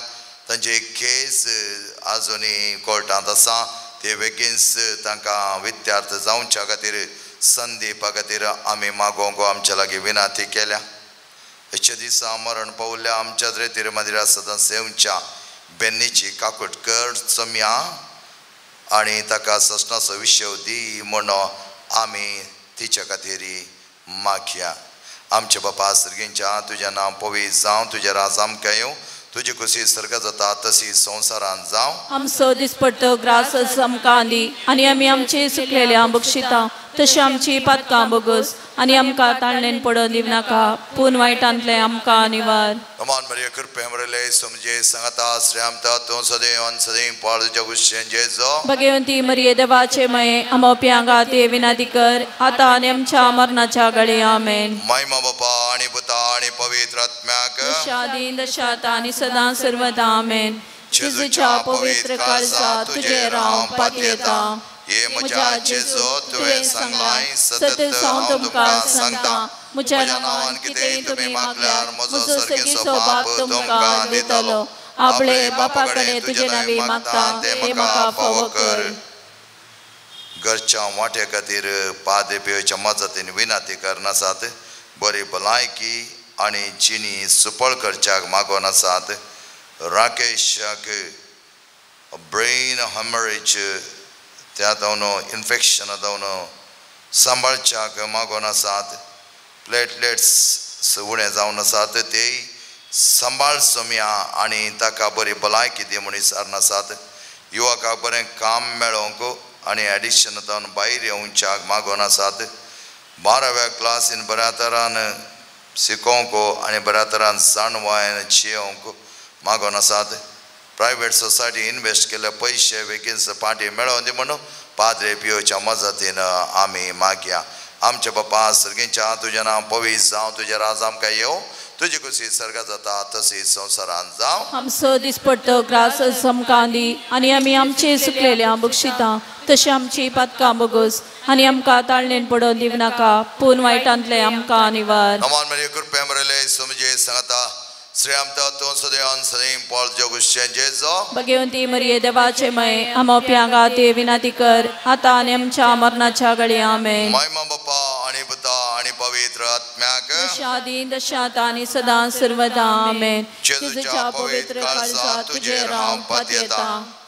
तांची केस आजुनूय कोर्टांत आसा ते बेगीनच तांकां विद्यार्थ जावच्या खातीर संद दिवपा खातीर आमी मागोवंक आमच्या लागीं विनंती केल्या. हेच्या दिसा मरण पावल्या आमच्या रेतीर मंदिरा सदां सेवच्या बेन्नीची काकूट कर चमया आनी ताका ससनाचो विशय दी म्हणून आमी तिच्या खातीर मागया. आमच्या बापा सर्गींच्या तुजें नांव पवित्र जावं, तुजें राज आमकां येवं, तुजी खुशी सर्ग जाता तशी संवसारांत जावं. आमचो दिसपट्टो ग्रास आमकां दी आनी आमी आमचे सुकलेल्या बक्षिता तशी आमची पातकां बोगस आनी आमकां ताळणेन पडोवन दिवनाका पूण वायटांतलें आमकां निवार. नमान मरिया कृपे मरले समजे सांगता श्रेयामता तूं सदैव आनी सदैव पाळ तुज्या गुशेन जेजो. भगवंती मरिये देवाचे मये आमोप्यांगा ते विनंती कर आतां आनी आमच्या मरणाच्या घडये आमेन. महिमा बापा आनी पुता आनी पवित्र आत्म्याक दशादीन दशात आनी सदां सर्वदा आमेन. जेजूच्या पवित्र काळजा तुजेर हांव पातयेता. हे म्हज्या जेजू तुवें सांगलाय सतत हांव तुमकां सांगता म्हज्या नांवान कितेंय तुमी मागल्यार म्हजो सर्गेचो बाप तुमकां दितलो. आपले बापा कडेन तुजे नांवी मागता तें म्हाका फावो कर. घरच्या वांट्या खातीर पाद्रे पियोच्या मजतीन विनंती करनासात बरी भलायकी आनी जिणी सुपळ करच्याक मागोवन आसात. राकेशाक ब्रेन हॅमरेज त्या जावन इन्फेक्शन जावन सांबाळच्याक मागोवन आसात. प्लेटलेट्स उणें जावन आसात तेय सांबाळ सोमया आनी ताका बरी भलायकी दी म्हूण विचारून आसात. युवकाक बरें काम मेळोवंक आनी एडिक्शन जावन भायर येवच्याक मागोवन आसात. 12व्या क्लासीन बऱ्या तरान शिकोवंक आनी बऱ्या तरान जाणवायन शिकोवंक मागोवन आसात. प्रायवेट सोसायटी इन्वेस्ट केल्ले पयशे बेगीन पाटी मेळोवन दी म्हणून पाद्रे पियोच्या मजतीन आमी मागया. आमच्या बापा सर्गींच्या तुजें नांव पवित्र जावं, तुजें राज आमकां येवं, तुजी खुशी सर्गात जाता तशी संवसारांत जावं. आमचो दिसपडतो ग्रास आमकां दी आनी आमी आमचे सुकलेल्या बक्षिता तशें आमची पातकां बोगस आनी आमकां ताळणेन पडोवन दिवनाका, पूण वायटांतले आमकां निवार. नमान मरिये कृपे मरेले समजे सांगता श्री आमता तूं सदैवान सदैव पळ जगुशें जेजो. भगवंती मरिये देवाचे मय आमोप्यांगा ते विनंती कर आतां आनी आमच्या मरणाच्या घडये. आमेन. महिमा बापा आनी पुता आनी पवित्र आत्म्याक, आदीं तशांत आनी सदां सर्वदा. आमेन. जेजूच्या पवित्र काळजा तुजेर हांव पातयेता.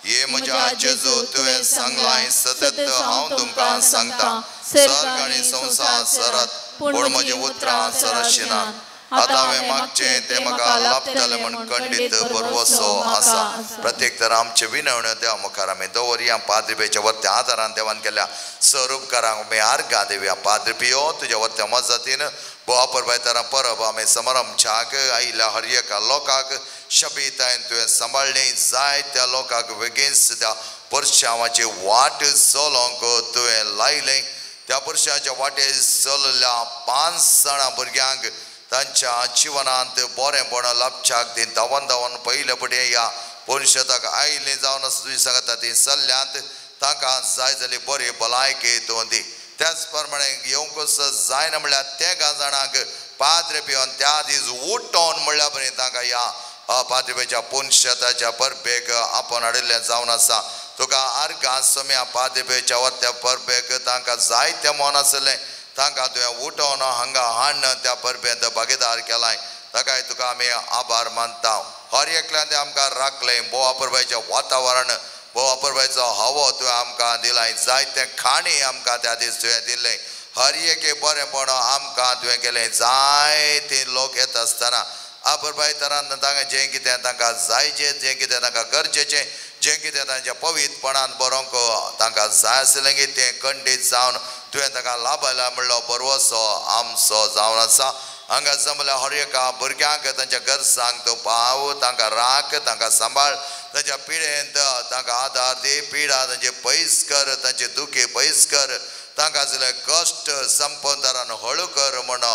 हे म्हज्या जेजू तुवें सांगलां सतत हांव तुमकां सांगता, सर्ग आनी संवसार सरत पूण म्हजी उतरां सरशिनात. आतां हांवें मागचें तें म्हाका लाभतलें म्हण खंडीत भरवसो आसा. प्रत्येक तर आमचे विनवण्यो देवा मुखार आमी दवरया. पाद्रिपेच्या वरत्या आदारान देवान केल्या सर उपकारांक आमी आर्गां दिवया. पाद्री पियो तुज्या वरत्या मजतीन भोव तरां परब आमी समारंभाक आयिल्ल्या हर एका लोकांक शबितायन तुवें सांबाळ्ळें. जाय त्या लोकांक वेगींच त्या परशांवाची वाट चलोवंक तुवें लायलें. त्या परशांच्या वाटेर चलल्या 5 जाणां भुरग्यांक तांच्या जिवनांत बरेंपण लाभच्याक ती धांवन धांवन पयले फुडें ह्या परिशदाक आयिल्लीं जावन आसा तुजी सांगता ती सल्ल्यांत तांकां जाय जाली बरी भलायकी तूं दी. त्याच प्रमाणे येवंकच जायना म्हणल्यार तेगां जाणांक पाद्रे पिवन त्या दीस उठोवन म्हणल्या बरें तांकां ह्या पाद्रिपेच्या पुनशताच्या परबेक आपोवन हाडिल्लें जावन आसा. तुका आर्गां सोम्या पाद्रिपेच्या वरत्या परबेक तांकां जायतें मन आसलें तांकां तुवें उठोवन हांगा हाडून त्या परबेंत भागीदार केलाय. ताकाय तुका आमी आभार मानता. हर एकल्यान तें आमकां राखलें. भोव परबेचें वातावरण, भोव परबेचो हवो तुवें आमकां दिलाय. जायतें खाणी आमकां त्या दीस तुवें दिल्लें. हर एके बरेंपण आमकां तुवें केलें. जायते लोक येता आसतना अपुरबाय तरान तांकां जें कितें तांकां जायचें, जें कितें तांकां गरजेचें, जें कितें तांच्या पवित्रपणान बरोवंक तांकां जाय आसलें की तें खंडीत जावन तुवें तांकां लाभयला म्हणलो भरवसो आमचो जावन आसा. हांगा जमल्या हर एका भुरग्यांक तांच्या गरजांक तूं पाव, तांकां राख, तांकां सांबाळ, तांच्या पिडेंत तांकां आदार दी. पिडा तांचे पयस कर, तांचे दुखी पयस कर, तांकां आसले कश्ट संपदारान हळू कर म्हण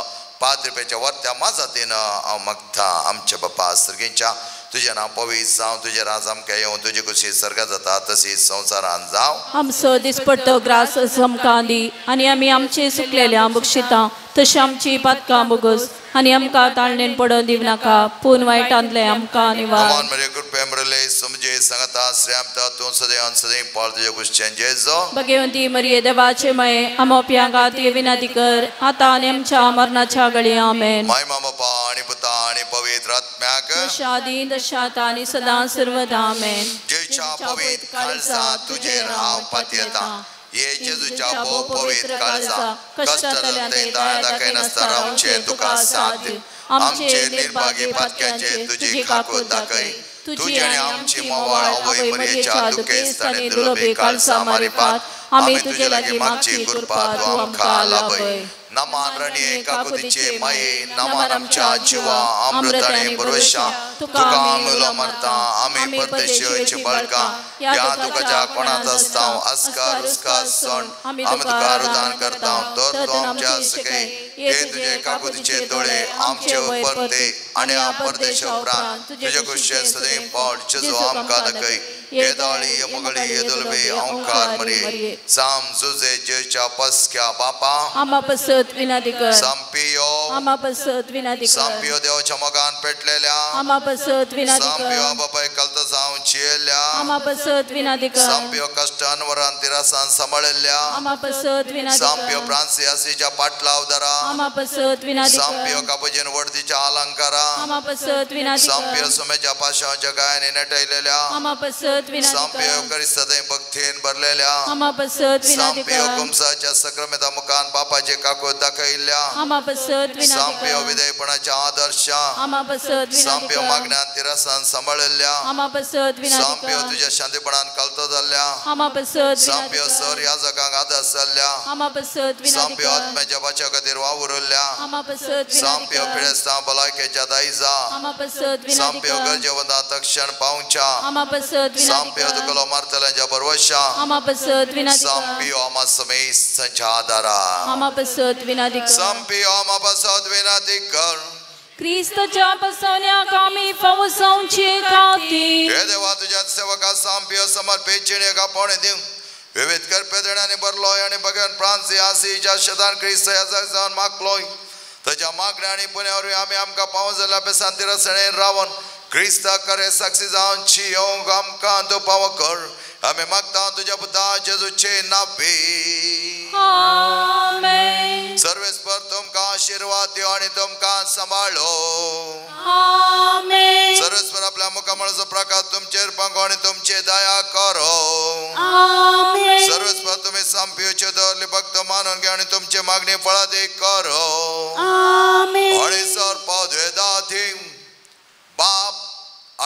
पाद्रिपेच्या वरत्या मजतीन हांव मागता. आमच्या बापा सर्गींच्या तुजें नांव पवित्र जावं, तुजें राज आमकां येवं, तुजी खुशी सर्गात जाता तशी संवसारांत जावं. आमचो दिसपडतो ग्रास आमकां दी आनी आमी आमचे सुकलेल्या बक्षिता तशें आमची पातकां बोगस आनी आमकां ताळणेन पडोवन दिवनाका, पूण वायटांतले आमकां निवार. नमान मरिये कृपे मरेले समजे सांगता श्री तूं सदैवान सदैव पाळ तुजे कुशचें जेजो. भगवंती मरिये देवाचे मये आमोप्या खातीर विनंती कर आतां आनी आमच्या मरणाच्या घडये. आमेन. महिमा बापा आनी पुता आनी पवित्र आत्म्याक, आदीं तशांत आनी सदां सर्वदा. आमेन. जेजूच्या पवित्र काळजा तुजेर हांव पातयेता. हे जेजूच्या भोव पवित्र काळजा कश्टांतल्यान दया दाखयनासतना रावचें तुका साथ. आमचे निर्भागी पातक्यांचे तुजी काकूत दाखय. तुजी आनी आमची मोवाळ आवय मरियेच्या दुखेस्त आनी दुर्लभे काळजा मारिफात आमी तुजे लागीं मागची कृपा तूं आमकां लाभय. नमान रणये काकुतीचे माये, नमान आमच्या जिवा अमृत आनी भरवशा, तुका आमी उलो मारता. आमी परदेशीचे बाळकां ह्या दुखाच्या कोणांत आसता. अस्कार उस्कार सण आमी तुका रुदान करता. तर तूं आमच्या सकय हे तुजे काकुतीचे दोळे आमचे परते आनी परदेशा उपरांत तुजे कुशे सदैव पावल जेजू आमकां दाखय. हे दाळी हे मोगळी हे दुलबे ओंकार मरिये. साम जुजे जेच्या पस्क्या बापा आमा पसत विनंती कर. सांपियो आमा पसत विनंती कर. सांपियो देवाच्या मोगान पेटलेल्या आमा पसत विनंती कर. सांपियो बापाय कलत जावन चियेल्या आमा पसत विनंती कर. सांपियो कश्टान वरान तिरासान सांबाळिल्ल्या आमा पसत विनंती कर. सांपियो फ्रांसियासीच्या पाटलावदारा आमा पसत विनंती कर. सांपियो कापुजीन वडदीच्या अलंकारा आमा पसत विनंती कर. सांपियो सुमेच्या पाशांच्या गायने नटयलेल्या आमा पसत विनंती कर. सांपियो करिस्तदय भक्तीन भरलेल्या आमा पसत विनंती सांपियो कर. कुमसाच्या सक्रमेता मुखान बापाचे काकूत दाखयल्ल्या आमा पसत विनंती सांपियो कर. विधेयपणाच्या आदर्शा आमा पसत विनंती सांपियो कर. मागण्यान तिरासान सांबाळिल्ल्या आमा पसत विनंती सांपियो कर. तुझ्या शांतीपणान कलतो जाल्ल्या आमा पसत सांप्यो सर याजकांक आदार जाल्ल्या आमा पसत विनंती सांप्यो कर आत्म्याच्या बाच्या खातीर वावुरल्या आमा पसत विनंती सांप्यो कर पिडेस्तां भलायकेच्या दायजा आमा पसत विनंती सांप्यो कर गरजेवंता तक्षण पावच्या आमा पसत विनंती सांप्यो कर तुकलो मारतल्यांच्या भरवशा आमा पसत विनंती कर सांप्यो आमा समेस्तांच्या आदारा आमा पसत विनंती कर सांप्यो आमा पासत विनंती कर क्रिस्तच्या पसवण्याक आमी फावसांचे खातीर हे देवा तुझ्या सेवका सांप्यो समर्पित जिणेक पावणे दिवं विविध करपेदणांनी भरलोय आनी भगवान फ्रांसी आसीच्या शेतान क्रिस्त ह्या जावन मागलोय ताच्या मागण्या आनी पुण्या वरवीं आमी आमकां पावो जाल्या बेसांती रसणेन रावन क्रिस्ता करे साक्षी जावन येवंक आमकां तूं पावो कर आमी मागता तुज्या पुता जेजूचे नावे. आमेन. सर्वेस्पर तुमकां आशिर्वाद दिवं आनी तुमकां सांबाळो. आमेन. सर्वेस्पर आपल्या मुखामळाचो प्रकाश तुमचेर पांगो आनी तुमचे दया करो. आमेन. सर्वेस्पर तुमी सांपियोचे दवरले भक्त मानून घे आनी तुमचे मागणी फळादीक करो. आमेन. आनी सर पदवेदाधीम बाप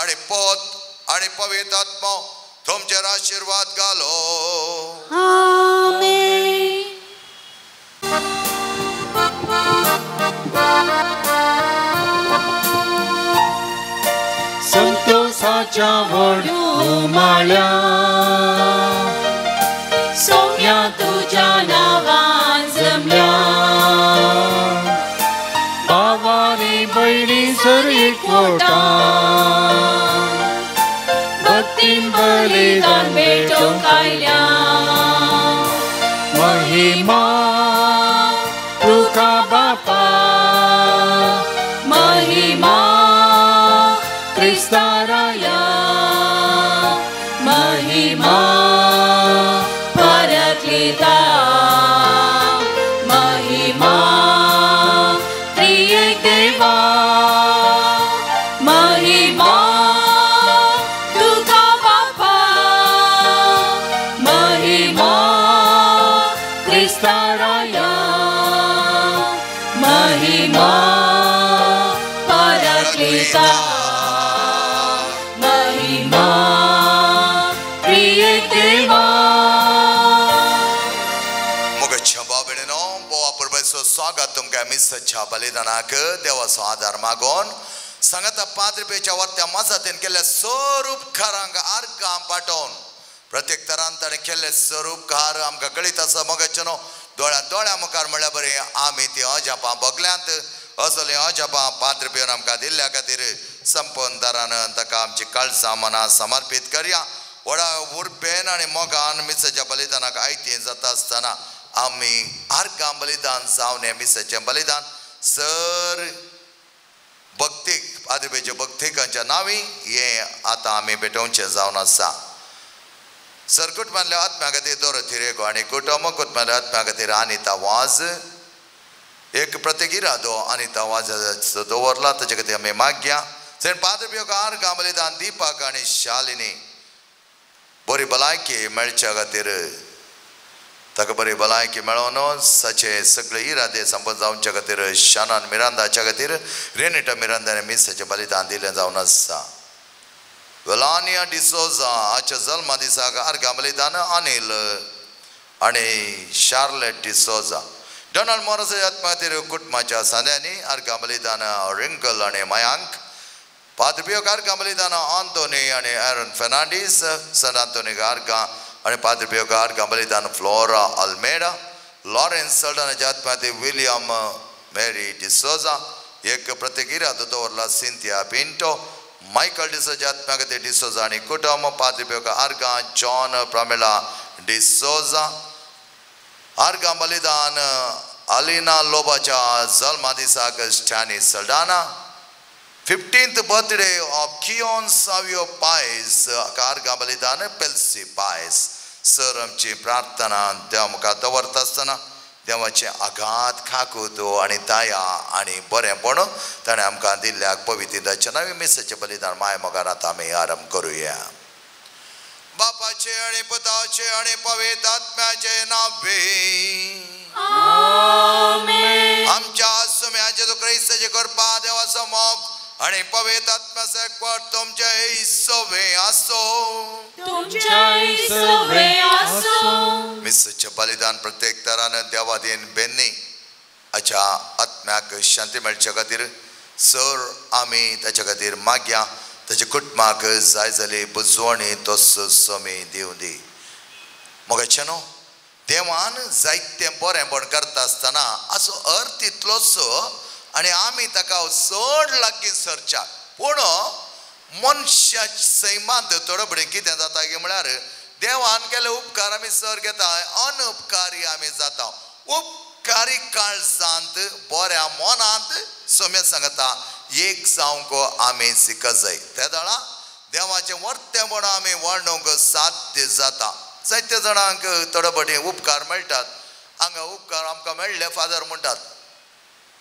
आनी पोत आनी पवित्र आत्मो तुमचेर आशिर्वाद घालो. आमेन. संतोषाच्या व्हड उमाळ्या सोम्या तुझ्या नावान जमल्या भावानी भयणी सर एकवटा भक्तीन बलिदान भेटोवंक आयल्या महिमा तुका बापा महिमा क्रिस्ताराया महिमा परक्लिता महिमा त्रिएक देवा महिमा तुका बापा महिमा क्रिस्ताराया महिमा परक्लिता महिमा त्रिएक देवा. मुगच्छा बाबेणो बोवा परबेचो स्वागत तुमकां मिसाच्या बलिदानाक देवाचो आदार मागोन सांगाता पाद्रपेच्या वरत्या मजातीन केल्ल्या स्वरूपकारांक आर्गां पाठोवन प्रत्येक तरान ताणें केल्ले स्वरूपकार आमकां कळीत आसा. मोगाचें दोळ्या दोळ्या मुखार म्हणल्यार बरें आमी ती अजापां भोगल्यांत. असली अजापां पाद्रपेन आमकां दिल्ल्या खातीर संपन्न दारान ताका आमची काळजां मनां समर्पीत करया. व्हडा उर्बेन आनी मोगान मिसाच्या बलिदानाक आयतें जाता आसतना आमी आर्गां बलिदान जावन हें मिसाचें बलिदान सर भक्तीक पाद्रपेच्या भक्तिकांच्या नांवी हें आतां आमी भेटोवचें जावन आसा. सर कुटुंबांतल्या आत्म्या खातीर दोरोथी रेगो आनी कुटुंब कुटुंबांतल्या आत्म्या खातीर अनिता वाज एक प्रत्येक इरादो अनिता वाज दवरला ताचे खातीर आमी मागया. सेंट पाद्रपियोक आर्गां बलिदान दीपक आनी शालिनी बरी भलायकी मेळच्या खातीर ताका बरी भलायकी मेळोवन साचे सगळे इरादे संपन्न जावच्या खातीर शानान मिरांदाच्या खातीर रेनिटा मिरांदान मिसाचें बलिदान दिलें जावन आसा. वेलानिया डिसोजा हाच्या जल्मा दिसाक आर्गां बलिदान अनिल आनी शार्लेट डिसोजा. डोनाल्ड मोरसाच्या आत्मा खातीर कुटुंबाच्या सांद्यांनी आर्गां बलिदान रिंकल आनी मयांक. पाद्रपियोक आर्गां बलिदान आंतोनी आनी एरन फेर्नांडीस. सन आंतोनीक आर्गां आनी पाद्रपियोक आर्गां बलिदान फ्लोरा अल्मेडा. लॉरेन्स सल्डानाच्या आत्मा खातीर विलियम मेरी डिसोजा एक प्रत्येक इरादो दवरला सिंथिया पिंटो. मायकल डिसोजा आत्म्या खातीर डिसोजा आनी कुटुंब. पाद्रपियोक आर्गां जॉन प्रमिला डिसोजा. आर्गां बलिदान अलिना लोबाच्या जल्मा दिसाक Stany Saldanha. 15th birthday of Keon Savio Paes आर्गां बलिदान पेल्सी पायस. सर आमची प्रार्थना देवा मुखार दवरता आसतना देवाचे आघात खाकूत आनी दया आनी बरेंपण ताणें आमकां दिल्ल्या पवित्रताच्या नव्या मिसाचें बलिदान माय मुखार आतां आमी आरंभ करुया. बापाचे आनी पुताचे आनी पवित्र आत्म्याचे नावे आमेन. आमच्या सुम्या जेजू क्रिस्ताचे कृपा देवाचो मोग आनी आनी पवित्र आत्म्याचो एकवट तुमचे सवे आसो. तुमचे सवे आसो. मिसाचें बलिदान प्रत्येक तरान देवादीन बेन्नी हाच्या आत्म्याक शांती मेळचे खातीर सर आमी ताच्या खातीर मागया. ताच्या कुटुंबाक जाय जाली बुजवणी तसो समी दिवं दी. मोगाचे न्हू देवान जायतें बरेंपण करता आसतना असो अर्थ इतलोच आनी आमी ताका चड लागीं सरच्या. पूण मनशाच्या सैमांत थोडो फुडें कितें जाता की म्हळ्यार देवान केले उपकार आमी सर घेता, अनउपकारी आमी जाता. उपकारी काळजांत बऱ्या मनांत सोम्या सांगता एक जावंक आमी शिकत जाय. ते दळा देवाचें वर्तेपण आमी वर्णूंक साध्य जाता. जायते जाणांक थोडे फावटी उपकार मेळटात. हांगा उपकार आमकां मेळ्ळे फादर म्हणटात,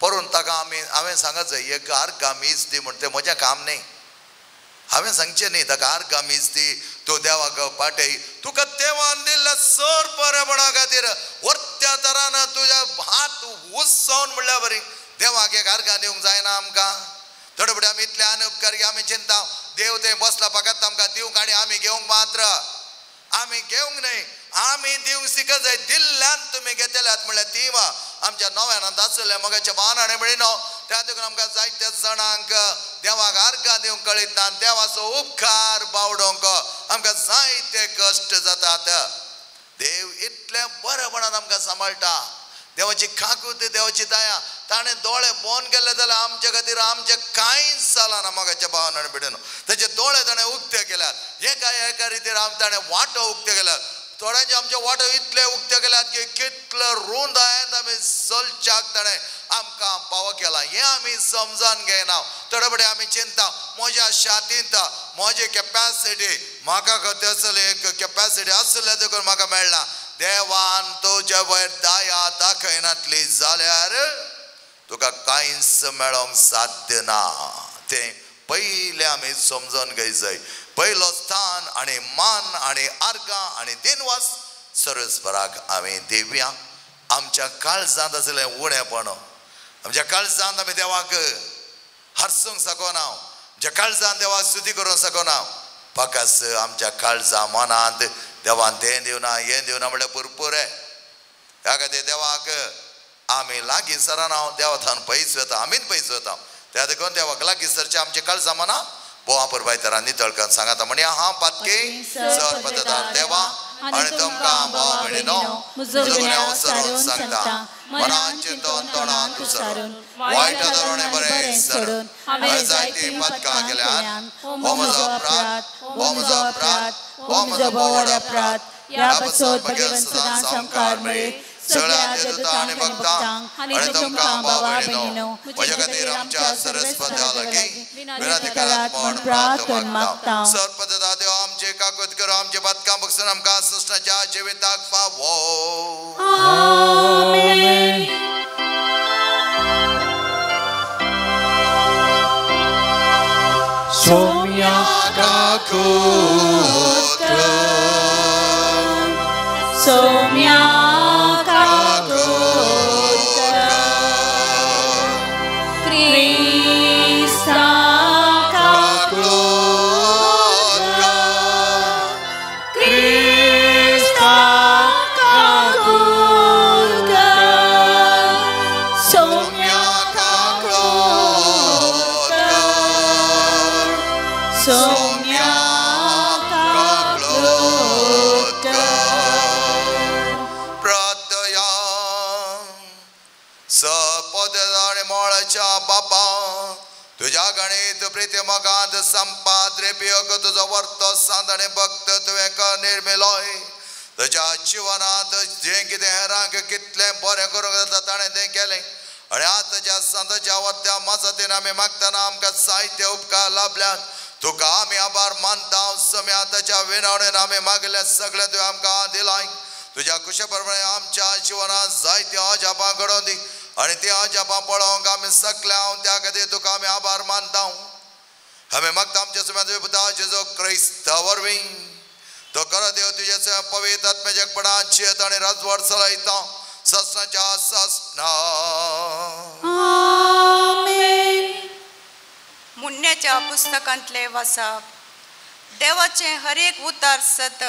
परून ताका आमी हांवें सांगत जाय एक आर्गां मीस दी म्हण. तें म्हजें काम न्ही, हांवें सांगचें न्ही ताका आर्गां मीस दी, तूं देवाक पाटय. तुका देवान दिल्ल्या सर बरेपणा खातीर वर्त्या तरान तुज्या हात उसोवन म्हणल्या बरी देवाक एक आर्गां दिवंक जायना आमकां. थोडे फावटी आमी इतले अनुपकारी आमी चिंता देव थंय बसला फकत आमकां दिवंक आनी आमी घेवंक मात्र. आमी घेवंक न्हय, आमी दिवंक शिकत जाय. दिल्ल्यान तुमी घेतल्यात म्हणल्यार ती आमच्या नव्यानांत आसलें मगाच्या भावनांनी म्हणिनो. त्या देखून आमकां जायत्या जाणांक देवाक आर्गां दिवंक कळीत ना. देवाचो उपकार बावडोवंक आमकां जायते कश्ट जातात. देव इतल्या बरेपणान आमकां सांबाळटा. देवाची काकूत, देवाची दया. ताणें दोळे बंद केले जाल्यार आमच्या खातीर आमचें कांयच जालां ना. मोगाच्या भावनांनी भिडून ताचे दोळे ताणें उक्ते केल्यात. एका एका रितीर ताणें वाटो उक्त्यो केल्यात. थोड्यांचे आमचे वाटो इतले उक्ते केल्यात की कितले रूंद आयन आमी चलच्याक ताणें आमकां पावो केला. हें आमी समजून घेयना. थोडे फावटी आमी चिंता म्हज्या शातींत म्हजी कॅपॅसिटी म्हाका खंय एक कॅपॅसिटी आसल्या देखून म्हाका मेळना. देवान तुजे वयर दया दाखयनातली जाल्यार तुका कांयच मेळोंक साध्य ना. तें पयलें आमी समजून घेय जाय. पयलो स्थान आनी मान आनी आर्गां आनी दिनवास सर्वेस्पराक आमी दिवया. आमच्या काळजांत आसलें उणेपण, आमच्या काळजांत आमी देवाक हारसूंक शकना, आमच्या काळजांत देवाक स्तुती करूंक शकना. फकत आमच्या काळजा मनांत देवान तें दिवना हें दिवना म्हणल्यार भरपूर. ह्या खातीर देवाक आमी लागीं सरना, देवा थावन पयस वता, आमीच पयस वता. त्या देखून देवाक लागीं सरचें आमच्या काळजा मना बोवा पुरबाय तरा नितळ करून सांगता म्हणया. हांव पातकी सर पददार देवा आनी तुमकां भाव भयणीनो म्हजो गुन्यांव सरून सांगता. मनान चिंतून तोंडान उच्चारून वायट धोरणे बरें सोडून हांवें जायतीं पातकां केल्यान. हो म्हजो अपराध, हो म्हजो अपराध, हो म्हजो व्हड अपराध. ह्या पासत भगवंत सदां सामकार मेळी सगळ्या देवता आनी भक्तांक आनी तुमकां भाव भयणीनो म्हज्या खातीर आमच्या सरस्वत्या लागीं विनंती करात म्हूण प्रार्थना मागता. सरपददा देव आमचे काकूत करो, आमचे पातकां बगसून आमकां सृष्टाच्या जिविताक फावो. आमेन. सोम्या काकूत सोम्या तुझ्या गणित प्रिती मोगांत संपाद्रे पियोग तुजो वर्तो सांत आनी भक्त तुवें निर्मिलोय. तुज्या जिवनांत जें कितें हेरांक कितलें बरें करूंक जाता ताणें तें केलें. आनी आतां तुज्या संताच्या वर्त्या मजतीन आमी मागतना आमकां जायते उपकार लाभल्यात. तुका आमी आभार मानता. सम्या ताच्या विनवणेन आमी मागले सगळें तुवें आमकां दिलाय. तुज्या कुशे प्रमाणे आमच्या जिवनांत जायतीं अजापां घडोवन दी आनी ती अजापां पळोवंक आमी सगल्या त्या खातीर तुका आमी आभार मानता. आमी मागता आमच्या सुम्या तुज्या पुता जेजू क्रिस्ता वरवीं तो कर देव तुज्या पवित्र आत्म्याच्या एकपणान शेत आनी राजवट चलयता ससनाच्या ससना. आमेन. मुन्ने म्हणण्याच्या पुस्तकांतले वाचप. देवाचें हर एक उतार सत,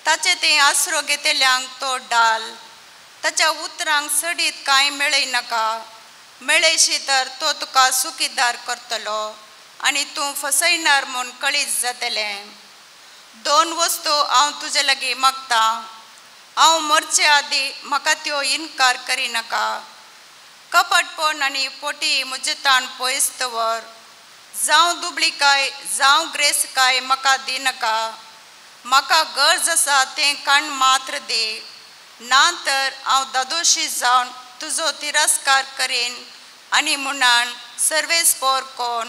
ताचें तें आसरो घेतल्यांक तो डाल. ताच्या उतरांक सडीत कांय मेळयनाका, मेळयशी तर तो तुका सुखीदार करतलो आनी तूं फसयणार म्हूण कळीत जातलें. दोन वस्तू हांव तुजे लागीं मागतां, हांव मरचे आदीं म्हाका त्यो इनकार करिनाका. कपटपण आनी पोटी म्हजें ताण पयस दवर, जावं दुबळीकाय जावं ग्रेसकाय म्हाका दिनाका. म्हाका गरज आसा तें काण मात्र दी, ना तर हांव दादोशी जावन तुजो तिरस्कार करीन आनी म्हणान सर्वेस्पोर कोण,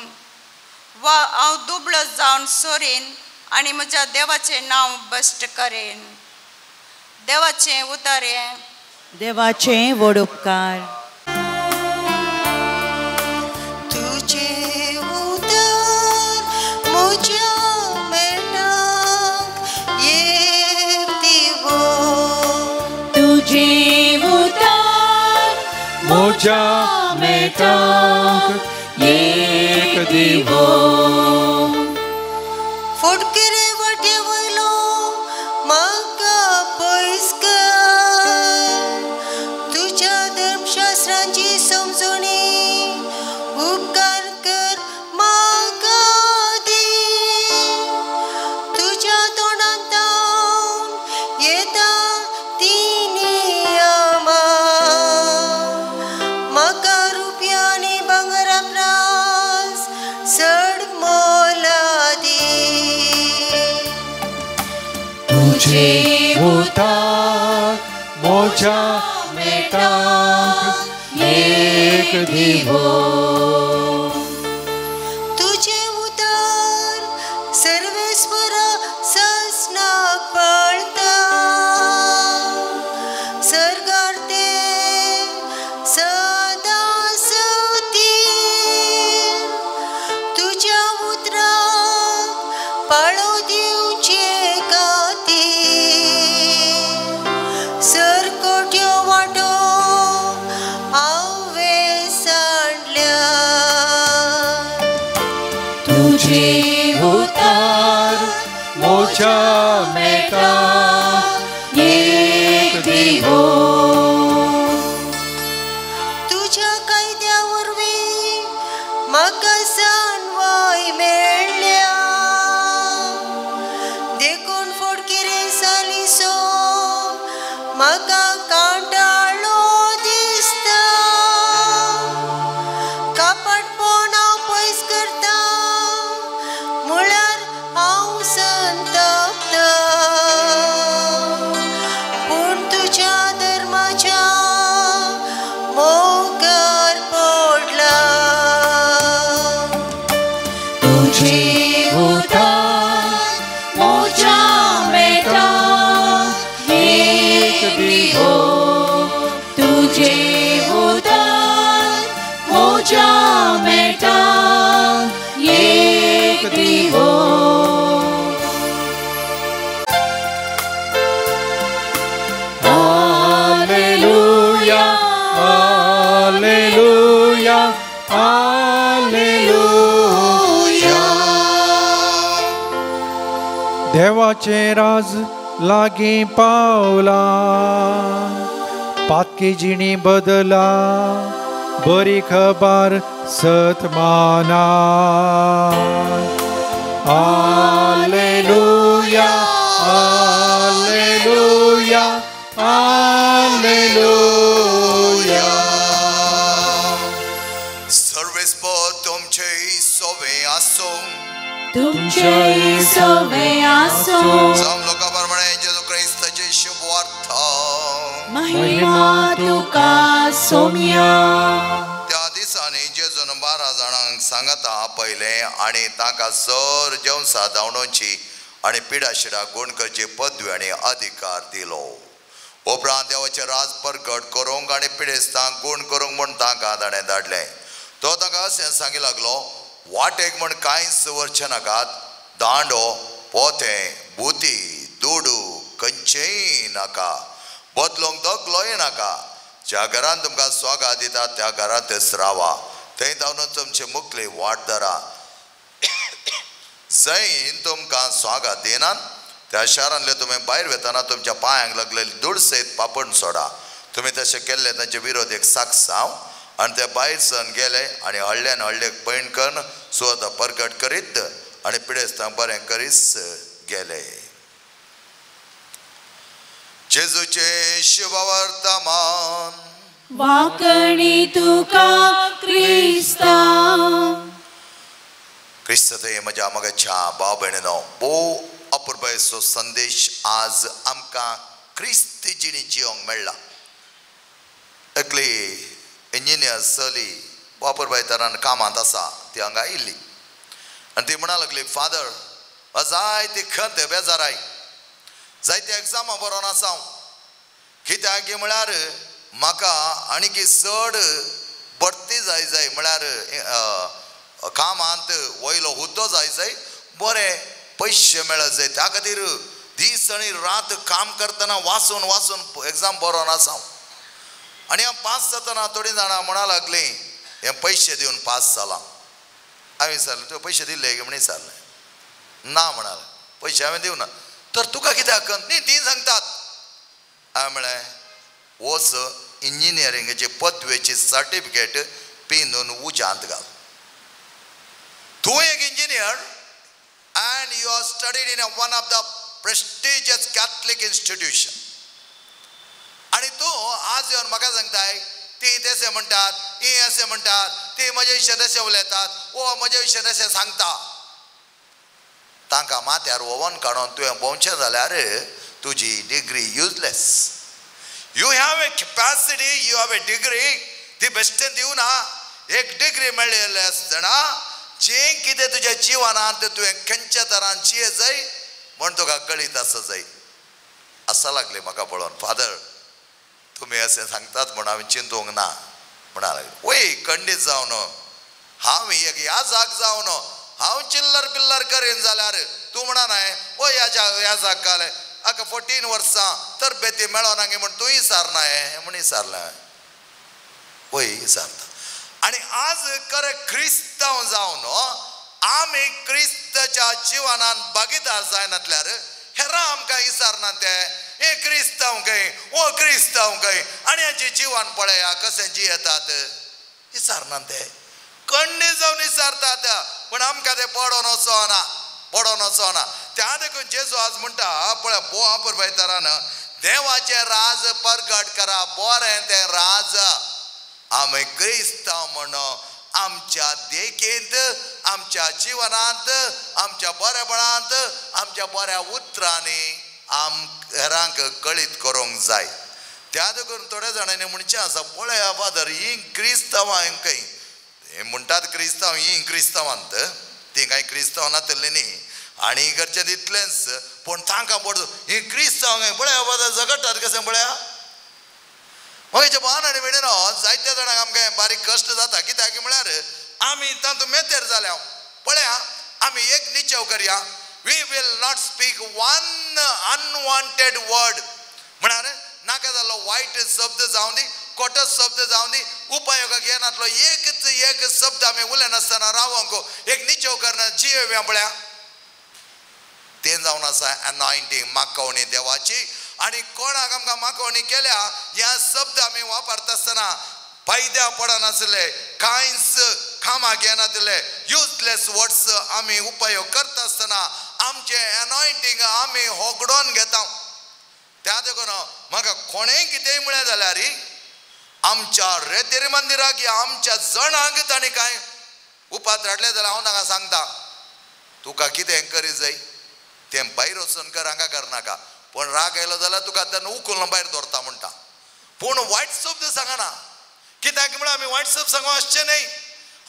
वा हांव दुबळो जावन सोरीन आनी म्हज्या देवाचें नांव भश्ट करीन. देवाचें उतारें. देवाचें व्हड उपकार. तुजें उतर म्हज्या मेटाक एक दिवो, तुजें उतर म्हज्या मेटाक एक दिवो. फटकिरे वाटे वयलो म्हाका पयस कर, तुज्या धर्मशास्त्रांची समजणी उपकार कर म्हाका दी. तुज्या तोंडांतल्यान येता ती नियमां म्हाका रुपया आनी भांगरा परस चड मोलादी. तुजें उतर म्हज्या मेटाक एक दिवो. तुजें उतर सर्वेस्परा ससनाक पळता, सर्गार तें सदां सतीर. तुज्या उतराक पाळो दिवचे खातीर सरकोट्यो वाटो हांवें सांडल्या. तुजें उतर म्हज्या मेटाक एक दिवो. तुज्या कायद्या वरवीं म्हाका जाणवाय मेळ्ळ्या, देखून फटकिरे सालिसो म्हाका कांटाळो दिसता. कापटपण हांव पयस करता म्हळ्यार हांव संतापता, पूण तुज्या धर्माच्या मोगार पडला. तुजें उतर म्हज्या मेटाक एक दिवो. तुजें उतर म्हज्या मेटाक एक दिवो. Alleluia, alleluia, alleluia. देवाचें राज लागीं पावला, पातकी जिणी बदला, बरी खबर सत माना. आलेलुया, आलेलुया, आलेलुया. सर्वेस्पोर तुमचे सोवे आसूं. तुमचे सवे आसूं. जावं लोकां प्रमाणे जेजू क्रिस्ताची शुभवार्ता. महिमा तुका सोम्या. त्या दिसांनी जेजून 12 जाणांक सांगाता आपयलें आनी तांकां सर जेवसा धांवडोवची आनी पिडाशिडा गुण करची पदवी आनी अधिकार दिलो. उपरांत देवाचें राज परगट करूंक आनी पिडेस्तांक गुण करूंक म्हूण तांकां ताणें धाडलें. तो तांकां अशें सांगी लागलो, वाटेक म्हूण कांयच व्हरचें नाकात, दांडो, पोतें, बुती, दुडू खंयचेंय नाका, बदलूंक दगलोय नाका. ज्या घरान तुमकां स्वागत दिता त्या घरांतच रावा, थंय धांवन तुमचे मुखली वाट धरा. जंय तुमकां स्वागत दिनात त्या शारांतले तुमी भायर वेतना तुमच्या पांयांक लागलेली धूळ सयत पापण सोडा. तुमी तशें केल्लें तांचे विरोध एक साक्ष जावं. आनी ते भायर सन गेले आनी हडल्यान हडलेक पैण करून स्वता परगट करीत आनी पिडेस्तांक बरें करीत गेले. जेजूचे शुभवर्तमान. वाकणी तुका क्रिस्ता. क्रिस्त ते म्हज्या मगाच्या भाव भयणीनो, भोव अपुरबायेचो संदेश आज आमकां क्रिस्ती जिणी जिवंक मेळ्ळा. एकली इंजिनियर चली वापरबाय तरान कामांत आसा, ती हांगा आयिल्ली आनी ती म्हणा लागली, फादर जायती खंत बेजाराय, जायती एग्जामां बरोवन आसा हांव, कित्याक म्हळ्यार म्हाका आनीक चड बढती जाय जाय, म्हळ्यार कामांत वयलो हुद्दो जाय जाय, बरे पयशे मेळत जाय, त्या खातीर दीस आनी रात काम करतना वाचून वाचून एग्जाम बरोवन आसा हांव. आनी हांव पास जातना थोडीं जाणां म्हणा लागलीं हें पयशे दिवन पास जालां. हांवें विचारलें, तुवें पयशे दिल्ले म्हण विचारलें, ना म्हणालें, पयशे हांवें दिवना. तर तुका कित्याक न्ही तीं सांगतात. हांवें म्हळें, वच इंजिनियरिंगाची पदवेची सर्टिफिकेट पिंदून उज्यांत घाल. तूं एक engineer and you are studied in one of the prestigious Catholic institution, आनी तूं आज येवन म्हाका सांगताय ती तशें म्हणटात, ती अशें म्हणटात, ती म्हजे विशय तशें उलयतात, ओ म्हजे विशय तशें सांगता. तांकां माथ्यार ओवन काडून तुवें भोंवचें जाल्यार तुजी degree useless. You have a capacity, you have a degree, ती बेश्टें दिवना. एक डिग्री मेळिल्ली आसतना जें कितें तुज्या जिवनांत तुवें खंयच्या तरान जिये जाय म्हण तुका कळीत आसा जाय. आसा लागली म्हाका पळोवन, फादर तुमी अशें सांगतात म्हण हांवें चिंतूंक ना म्हणा लागले. वय खंडीत जावन हांव एक ह्या जाग जावन हांव चिल्लर पिल्लर करीन जाल्यार तूं म्हणा नाय ओ ह्या ह्या जाग काले आका 14 वर्सां तरबेती मेळोना गे म्हण तूं विचारनाय म्हण विचारलें. वय विचारता. आनी आज खरें क्रिस्तांव जावन आमी क्रिस्ताच्या जिवनान भागीदार जायनातल्यार हेरां आमकां विचारना ते हे क्रिस्तांव खंय, ओ क्रिस्तांव खंय, आनी हांचें जिवन पळया कशें जियेतात विचारना ते, खंडीत जावन विचारतात. पूण आमकां ते पडोन वचना, पडोन वचना. त्या देखून जेजू आज म्हणटा पळय भोव अपुरबाय तरान देवाचें राज परगट करा, बरें तें राज. आमी क्रिस्तांव म्हण आमच्या देखींत, आमच्या जिवनांत, आमच्या बरेपणांत, आमच्या बऱ्या उतरांनी आम हेरांक कळीत करूंक जाय. त्या देखून थोड्या जाणांनी म्हणचें आसा, पळया फादर ही क्रिस्तांवां खंय हे म्हणटात क्रिस्तांव, ही क्रिस्तांवांत ती कांय क्रिस्तांव नातली न्ही आनी करचें तितलेंच, पूण तांकां पडतो ही क्रिस्तांव खंय पळया फादर झगडटात कशें पळया. मगेचे भान आनी भयणीनो, जायत्या जाणांक आमकां बारीक कश्ट जाता, कित्याक म्हळ्यार आमी तातूंत मेतेर जाल्या. पळया आमी एक निचेव करया, we will not speak one unwanted word, म्हळ्यार नाका जाल्लो वायट शब्द जावं दी, खोटो शब्द जावं दी, उपयोगाक येनातलो एकच एक शब्द आमी उलयनासतना रावंक एक निचेव करना जियेवया. पळया तें जावन आसा अनॉयंटींग, माकोवणी देवाची. आनी कोणाक आमकां माकोवणी केल्या ह्या शब्द आमी वापरता आसतना फायद्या पडनासले, कांयच कामाक येनातले युजलेस वर्ड्स आमी उपयोग करता आसतना आमचें अनॉयंटींग आमी होगडोन घेता. त्या देखून म्हाका कोणेंय कितेंय म्हळें जाल्यार आमच्या रेतेरी मंदिराक या आमच्या जणांक ताणें कांय उपात्र हाडलें जाल्यार हांव तांकां सांगता, तुका कितें करी जाय तें भायर वचून कर, हांगा करनाका. पूण राग आयलो जाल्यार तुका तेन्ना उखलून भायर दवरता म्हणटा. पूण वायट शब्द सांगना, कित्याक म्हळ्यार आमी वायट शब्द सांगू आसचें न्हय.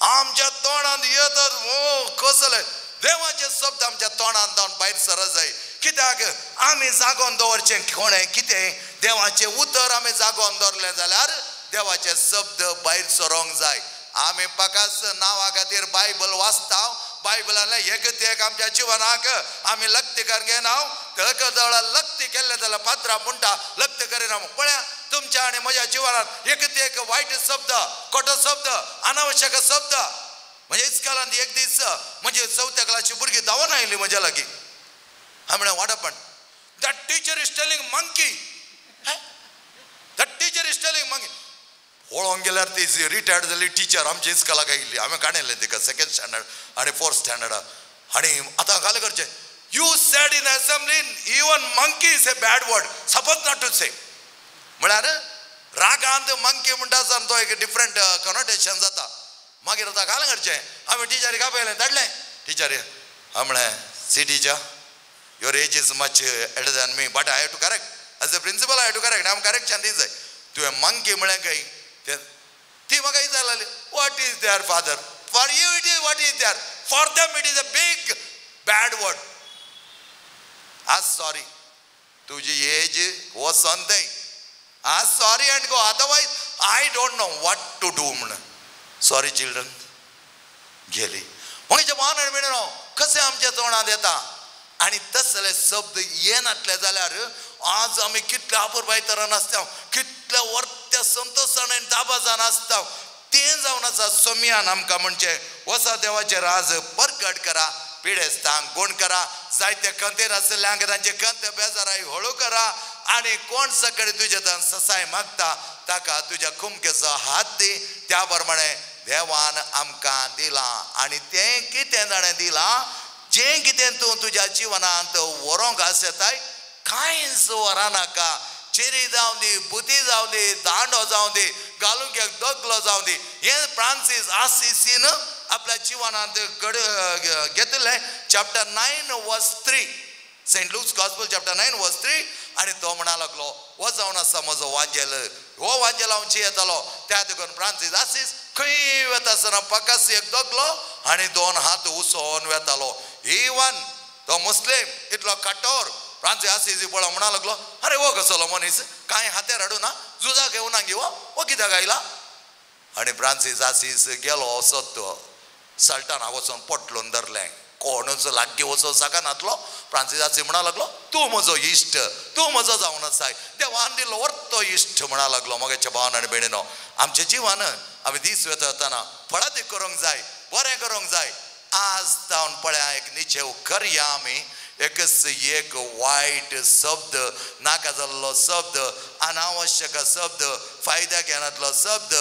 आमच्या तोंडांत येतात ओ कसले देवाचे शब्द आमच्या तोंडांत जावन भायर सरत जाय. कित्याक आमी जागोवन दवरचें कोणें कितें देवाचें उतर आमी जागोवन दवरलें जाल्यार देवाचे शब्द भायर सरोंक जाय. आमी पाकास नांवा खातीर बायबल वाचता, बायबलांतलें एक ते एक आमच्या जिवनाक आमी लक्ती करून घेना. जवळ लक्ती केल्लें जाल्यार पात्रां म्हणटा लक्ती करिना. पळया तुमच्या आनी म्हज्या जिवनांत एक ते एक वायट शब्द, खोटो शब्द, अनावश्यक शब्द म्हणजे इस्कालांत एक दीस म्हणजे चवथ्या क्लासची भुरगीं धांवन आयली म्हज्या लागीं. हांवें म्हणलें what happen? That teacher is telling monkey. That teacher is telling monkey. पळोवंक गेल्यार ती रिटायर्ड जाल्ली टिचर आमच्या इस्कालाक आयिल्ली. हांवें काणयलें तिका सेकंड स्टँडर्ड आनी फोर्थ स्टँडर्ड. आनी आतां घालें करचें, you said in assembly even monkey is a bad word, suppose not to say. म्हळ्यार रागांत मंकी म्हणटा आसतना तो एक डिफरंट कनोटेशन जाता. मागीर आतां घालें करचें, हांवें टिचरीक आपयलें, धाडलें टिचरी. हांवें म्हणलें, see teacher, your age is much elder than me, but I have to correct. As a principal I have to correct. हांवें करेक्शन दी जाय. तुवें मंकी म्हळें काय ती म्हाका विचारलेली, what is there father? For you it is what is there, for them it is a big bad word. आज sorry, तुजी as वचोन थंय. आज sorry and go, otherwise I don't know what to do म्हण. Sorry children, गेली. म्हणजे मान आनी कशें आमच्या तोंडांत येता आनी तसले शब्द येनातले जाल्यार आज आमी कितले अपुरबाय तरान आसता, कितल्या वर्त्या संतोशान आनी दाबाजान आसता. तें जावन आसा सोमयान आमकां म्हणचें वसा देवाचें राज परगट करा, पिडेस्तांक गुण करा, जायते खंतेर आशिल्ल्यांक तांचे खंत बेजाराय हळू करा, आनी कोण सकाळी तुज्या तान ससाय मागता ताका तुज्या कुमकेचो हात दी. त्या प्रमाणे देवान आमकां दिलां. आनी तें कितें ताणें दिलां, जें कितें तूं तुज्या जिवनांत व्हरूंक आसताय कांयच व्हरनाका. चेरी जावं दी, बुती जावं दी, दांडो जावं दी, घालूंक एक दगलो जावं दी. हें फ्रांसीस आसिसीन आपल्या जिवनांत घेतिल्लें. Chapter 9 verse 3, Saint Luke's gospel chapter 9 verse 3. आनी तो म्हणा लागलो, हो जावन आसा म्हजो वांजेल, हो वांजेल हांव चियेतालो. त्या देखून फ्रांसीस आसीस खंय वता आसतना पकास एक दगलो आनी दोन हात उसोवन वेतालो. इवन तो मुस्लीम इतलो काटोर फ्रांसीस आसीस पळोवन म्हणा लागलो, अरे हो कसलो मनीस, कांय हातेर हाडूना, झुजाक येवना गी हो कित्याक आयला? आनी फ्रांसीस आसीस गेलो सत्त सल्टाना वचून पोटलून धरलें. कोणूच लागीं वचोंक शकनातलो. फ्रांसीस आसीस म्हणा लागलो, तूं म्हजो इश्ट, तूं म्हजो जावन आसाय, देवान दिल्लो वर्तो इश्ट म्हणा लागलो. मगेच्या भावान आनी भयणीनो, आमचें जिवन आमी दीस वता वतना फळादीक करूंक जाय, बरें करूंक जाय. आज जावन पळया एक निचेव करया आमी, एकच एक वायट शब्द, नाका जाल्लो शब्द, अनावश्यक शब्द, फायद्याक येनातलो शब्द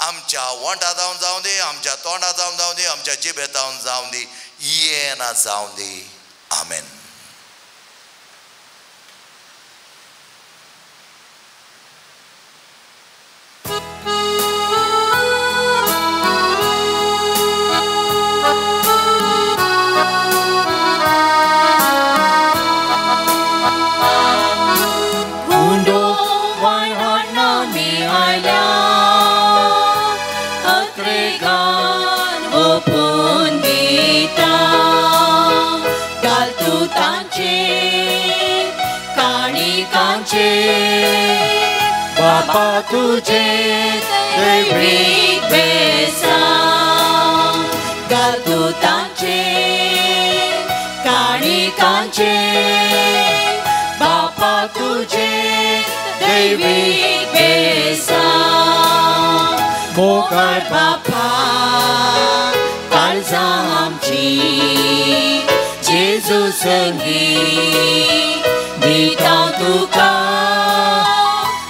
आमच्या वोंठा जावन जावं दी, आमच्या तोंडा जावन जावं दी, आमच्या जिबे जावन जावं दी, येना जावं दी. आमेन. बापा तुझे दैवीक बेसांव घाल तूं तांचे काणिकांचे, बापा तुझे दैवीक बेसांव. मोगाळ बापा काळजां आमची जेजू संगी दिता तुका.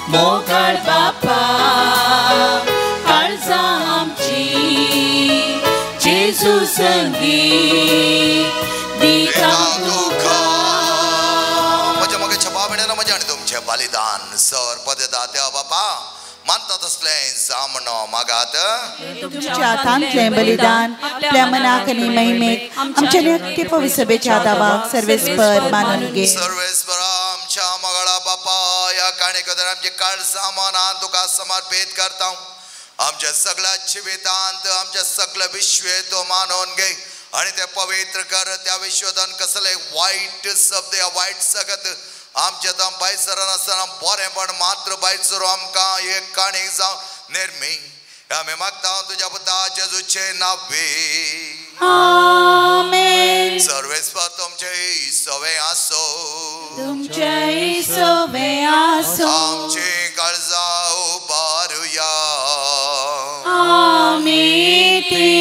मोगाळ बापा काळजां आमची जेजू संगी दिता तुका. म्हज्या मगेच्या भाव भयणीनो, म्हजें आनी तुमचें बलिदान सर पदेता देवा बापा मानता तसलें जामणो मागात. तुमच्या हातांतलें बलिदान आपल्या मनाक आनी महिमेक आमच्या नित्य पवित्र दावाक सर्वेस्पर मानून घे. सर्वेस्पर आमच्या मगळा बापा, ह्या काणयेक आमचे काळजां मनां तुका समर्पीत करता. आमच्या सगळ्या जिवितांत, आमच्या सगळ्या विश्वे तो मानून घे आनी ते पवित्र कर. त्या विश्वतान कसले वायट शब्द या वायट सगत आमच्या तां भायर सरनासतना बरेंपण मात्र भायर सरू आमकां एक काणी जावं निर्मी. आमी मागता तुज्या पुता जेजूचे नावे. आमेन. सर्वेस्पर तुमचे सवे आसो, तुमचे सवे आसो. आमची काळजां उबारुया. आमी ती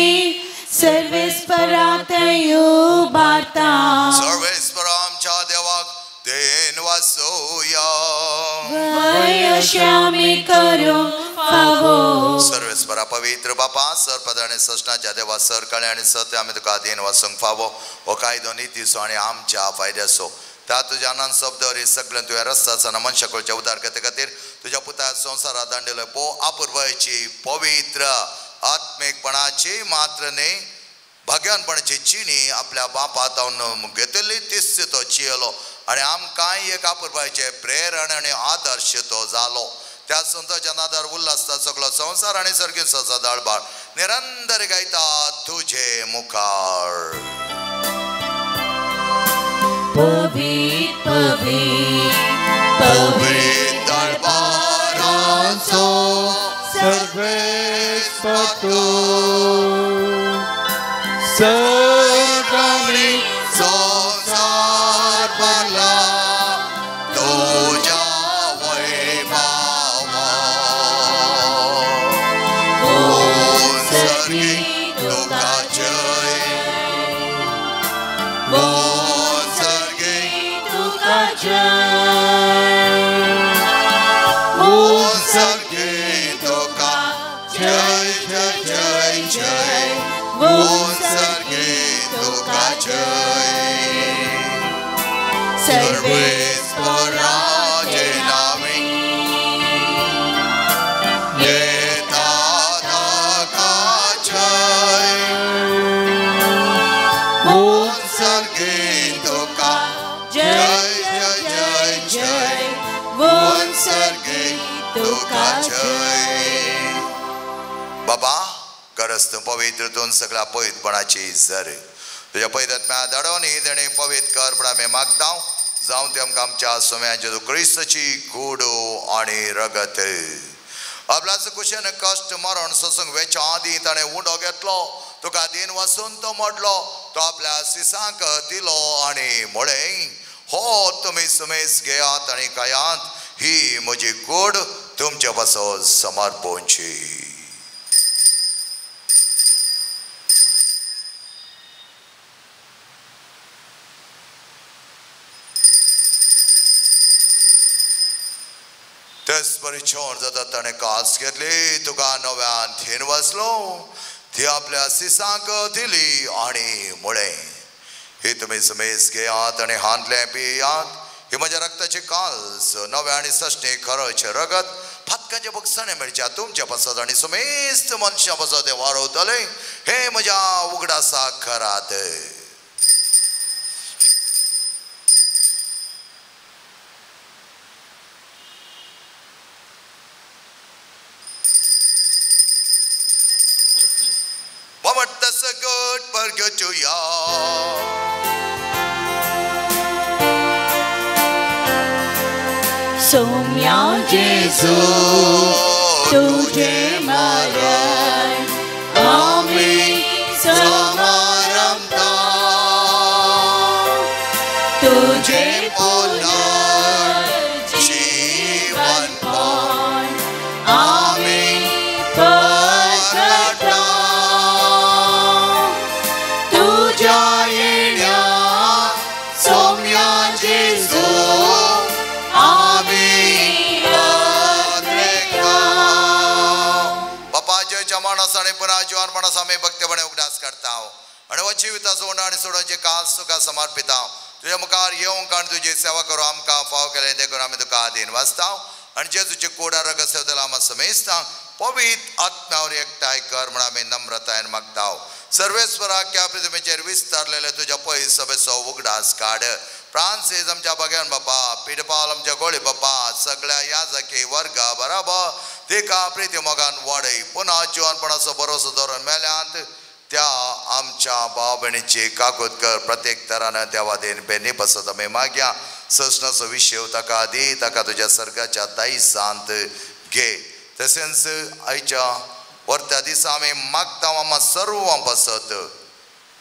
परातय उबारता. सर्वेस्पर आमच्या देवाक then वासोया. वयशे आमी करूंक फावो. सर्वेस्परा पवित्र बापा सरपद आनी ससनाच्या देवा सरकाळे आनी सत्य आमी तुका then वासूंक फावो. हो कायदो नितीचो आनी आमच्या फायद्याचो. त्या तुज्या आनंद शब्द सगळें तुवें रस्ताचो मनशाकुळच्या उदार करते खातीर तुज्या पुता संवसारात दांडिल्लो पो अपुरबायेची पवित्र आत्मीकपणाची मात्र न्ही भाग्यानपणाची चिणी आपल्या बापा तावन घेतिल्ली तीच तो चियलो आनी आमकांय एक अपुरबायेचें प्रेरण आनी आदर्श तो जालो. त्या संताच्या नादार उल्हासता सगळो संवसार आनी सर्गीं सदाळबाळ निरंतर गायता तुजे मुखार. पवित्र पवित्र पवित्र दरबाराचो सर्वेस्पर तूं सर्गांनी संवसार भरला तुज्या वैभवान. सर्गी तुका जय, सर्गी तुका जय, सर्गी तुका जय जय जय जय, सर्गी तुका जय. सर्वेस्पराचे नामे येता ताका जय, सर्गी तुका जय जय जय जय, सर्गी तुका जय. बाबा गरज तूं पवित्र तूं सगळ्या पवित्रपणाची जर तुज्या पवित्र धाडून ही देणे पवित्र कर म्हण आमी मागता. जावं ते आमकां आमच्या सोम्या जेजू क्रिस्ताची कूड आनी रगत. आपल्याच कुशेन कश्ट मरण सोसूंक वेच्या आदीं ताणें उंडो घेतलो, तुका दिन वसून तो मोडलो, तो आपल्या सिसांक दिलो आनी म्हळें, हो तुमी सुमेस घेयात आनी खायात, ही म्हजी कूड तुमचे पासत समर्पणची. तेच परी छोण जाता ताणें कास घेतली, तुका नव्यान थेन वसलो, ती आपल्या सिसांक दिली आनी म्हळें, ही तुमी सुमेस घेयात आनी हांतलें पियात, ही म्हज्या रक्ताची काल्स नव्या आनी सश्टी खरच रगत फातकांचे बगसणे मेळच्या तुमच्या पासत आनी सुमेस्त मनशां पासत तें वारवतलें. हे म्हज्या उगडासाक करात. सगट परगटुया. सोम्या जेजू तुझे मरण आमी समारंभता, तुझे पुनर्जीवनपण आमी परगटा. तुज्या येण्या सोम्या जेजू आमी पत्रिका. बापा जयच्या माणस आनी पुन्हा जिवान माणस आमी भक्तीपणे उगडास करता आनी हो जिविताचो उंडो आनी सोडोवचे कास तुका समर्पिता. तुज्या मुखार येवंक आनी तुजी सेवा करूं आमकां फाव केलें देखून आमी तुका आदीन वाचता आनी जेजूचे कोडा रगत सेवतलो आमी समेजता. पवित्र आत्म्यावर एकठांय कर म्हण आमी नम्रतायेन मागता. सर्वेस्वराक ह्या पृथ्वीचेर विस्तारलेले तुज्या पयस सभेचो उगडास काड. फ्रांसीस आमच्या बाग्यान बापा, पिडपाल आमच्या गोळी बापा, सगळ्या याजकी वर्गा बराबर तिका प्रिती मोगान वाडय. पुन्हा जिवनपणाचो भरोसो धरून मेल्यांत त्या आमच्या भाव भयणीची काकूत कर. प्रत्येक तरान देवा देन बेनी बसत आमी मागया. ससनाचो विशय ताका दी, ताका तुज्या सर्गाच्या दायसांत घे. तशेंच आयच्या वरत्या दिसा आमी मागता आमा सर्वां पासत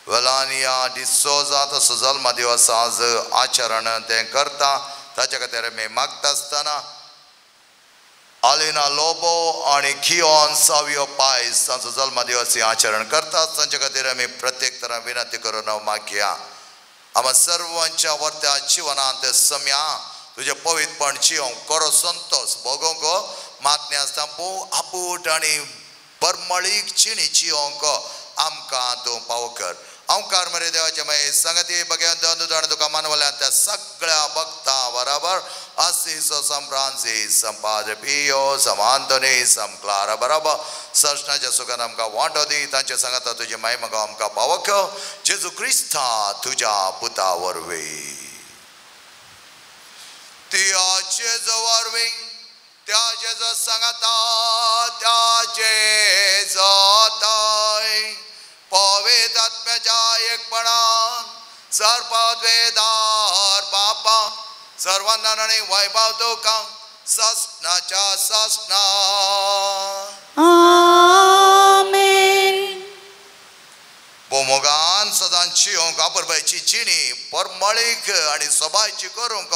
वेलानिया डिसोजा तसो जल्मा दिवस आज आचरण तें करता ताच्या खातीर आमी मागता आसतना आलिना लोबो आनी खियोन सावियो पायस तांचो जल्मदिवस आचरण करतात. तांचे खातीर आमी प्रत्येक तरा विनंती करून मागया. आमा सर्वांच्या वर्त्या जिवनांत सम्या तुजें पवित्रपण जिवंक करो संतोष भोगोंक मातणे आसता भोव आपूट आनी परमळीक चिणी जिवंक आमकां तूं पावो कर. अंकार मरे देवाचे मागीर संगती बघ्यान दोन तुका मानवल्या त्या सगळ्या भक्ता बराबर आसीसो सम फ्रांसीस सम पाद्रे पियो सम आंतोनी सम क्लारा बराबर सर्जनाच्या सुखान आमकां वांटो दी. तांचे सांगाता तुजी माय मगा आमकां पावक जेजू क्रिस्ता तुज्या पुता वरवीं. त्या जेजू वरवीं त्या जेजू सांगाता त्या जेजू पवित्र आत्म्याच्या एकपणान सर्ववेदार बापा सर्वांना आनी वैभव तुका ससनाच्या ससना. आमेन. भोमोगान सदांची जिवंक आपरबायची जिणी परमळीक आनी सोबायची करूंक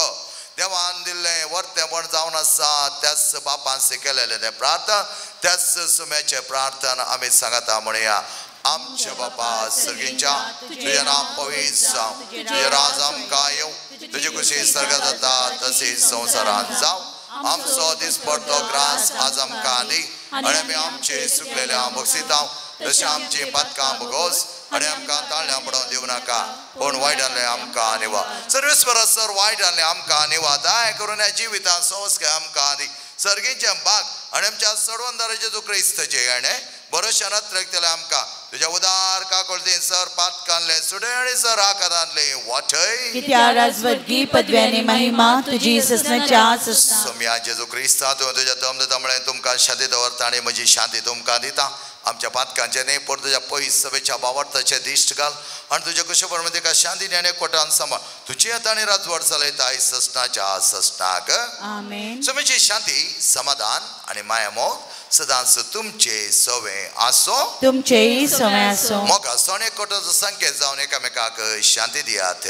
देवान दिल्लें वर्तेपण जावन आसा त्याच बापान शिकयलेलें तें प्रार्थना त्याच सुम्याचें प्रार्थना आमी सांगता म्हणया. आमच्या बापा सर्गींच्या तुजें नांव पवित्र जावं, तुजें राज आमकां येवं, तुजी खुशी सर्गांत जाता तशी संवसारांत जावं. आमचो दिसपडतो ग्रास आज आमकां दी आनी आमी आमचे सुकलेल्या बक्षितांव तशें आमची पातकां भोगोस आनी आमकां ताळ्यां पडोवंक दिवं नाका पूण वायटांतलें आमकां निवा. सर्वेस्पर सर वायटांतलें आमकां निवा दया करून ह्या जिवितांत संस्कार आमकां दी. सर्गींचे बाग आनी आमच्या सर्वंदाराचे जेजू क्रिस्ताचे येणें भरोश्यान रखतले आमकां तुज्या उदार काकुळतीन सर पातकांतलें सुडे आनी सर आकारांतलें वाटय. कित्या राजवटगी पदव्याने महिमा तुजी ससनाच्या ससना. सोम्या जेजू क्रिस्ता तूं तुज्या दम दिता म्हळें तुमकां शांती दवरता आनी म्हजी शांती तुमकां दिता. आमच्या पातकांचें न्ही पूण तुज्या पयस सभेच्या बावडताचें दिश्ट घाल आनी तुज्या कुशेपण तिका शांती आनी एकवटान सांबाळ. तुजी येता आनी राजवट चलयता ससनाच्या ससनाक. आमेन. सोम्याची शांती समाधान आनी मायामोग सदांच तुमचे सवे आसो तुमचेय सवे आसो. मोगा सोने कोटाचो संकेत जावन एकामेकाक शांती दियात.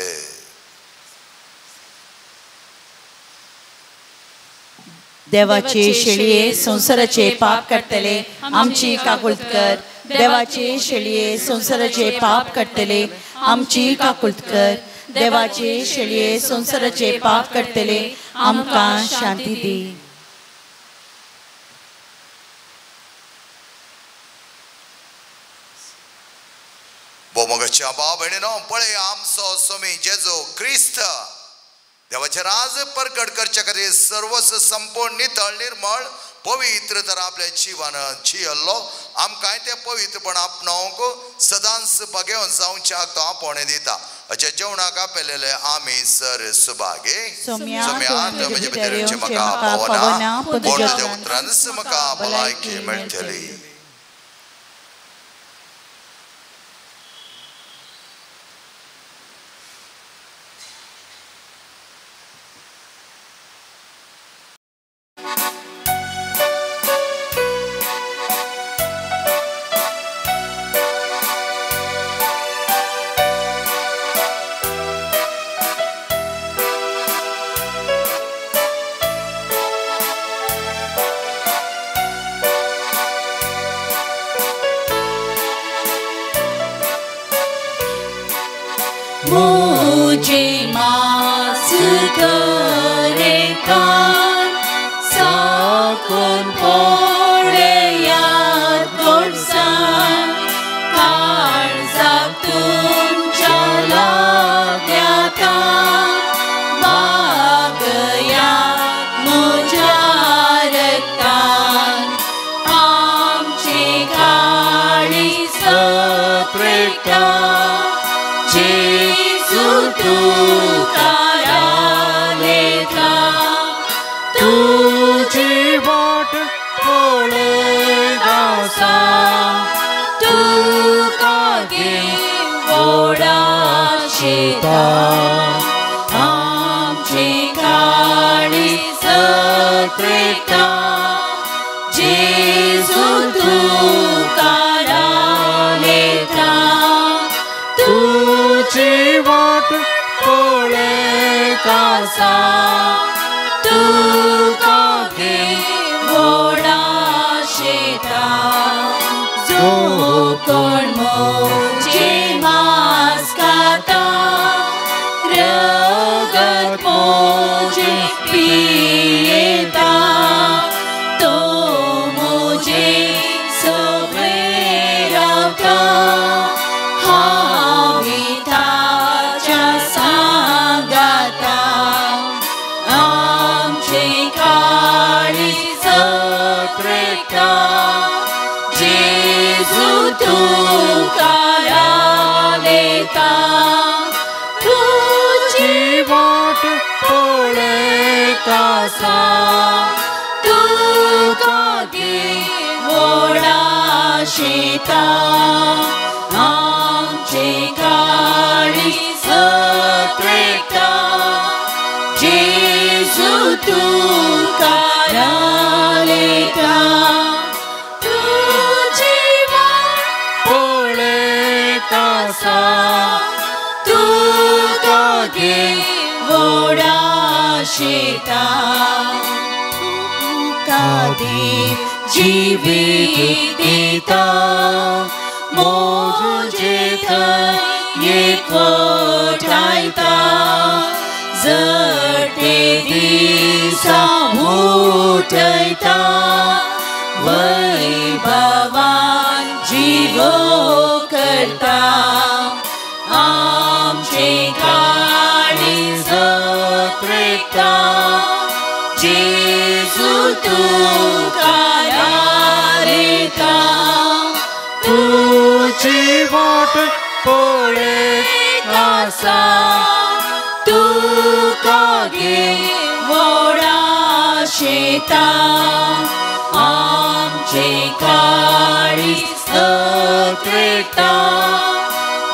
देवाचे शेळये संवसाराचे पाप काडटले आमची काकुळट कर. देवाचे शेळये संवसाराचे पाप काडटले आमची काकुळट कर. देवाचे शेळये संवसाराचे पाप काडटले आमकां शांती दी. भोमोगाच्या भाव भयणीनो पळय आमचो स्वामी जेजू क्रिस्त देवाचे राज परगट करचे खातीर सर्वस्व संपूर्ण नितळ निर्मळ पवित्र तर आपल्या जिवान जियल्लो आमकांय तें पवित्रपण आपणावंक सदांच बगेवन जावच्याक तो आपोवणें दिता. अशें जेवणाक आपयलेले आमी सर सुभागे. सोम्या म्हजे भितर येवचें म्हाका पावना पूण तुज्या उतरानच म्हाका भलायकी मेळटली. मुझे मास करे कान साकून पळयात गोडसान काळजाक तुमच्या लागल्याता बागयात म्हज्या रक्तान आमची काळी सप्रेटा जेजू तुका रालेता. तुजी वाट पळयत आसा तुका घेवन वोडाशेता आमची काळी सप्रेटा जेजू तुका रालेता. तुजी वाट पळयत आसा तुका घेवन जो कोण मोजे मांस खाता रगत मोजे पियेता तो मोजे सवे रावता हांव ताच्या सांगाता आमचे काळीज सत्रेकता जेजू तुका रावता तुजी वाट पळयता सा तुका घेवडाशिता आमचे काळीज सत्रेकता जेजू तुका रावता तुजी वाट पळयता सा तुका घेवडाशिता तुका देव जिवीत दिता मोजे थंय एकवटायता जटे दिसा उठयता वैभवान जिवो करता आमचे काळीज सत्रेकता जेजू तुका रावता तुजी वाट पळयता सा तुका घेवडाशिता आमचे काळीज सत्रेकता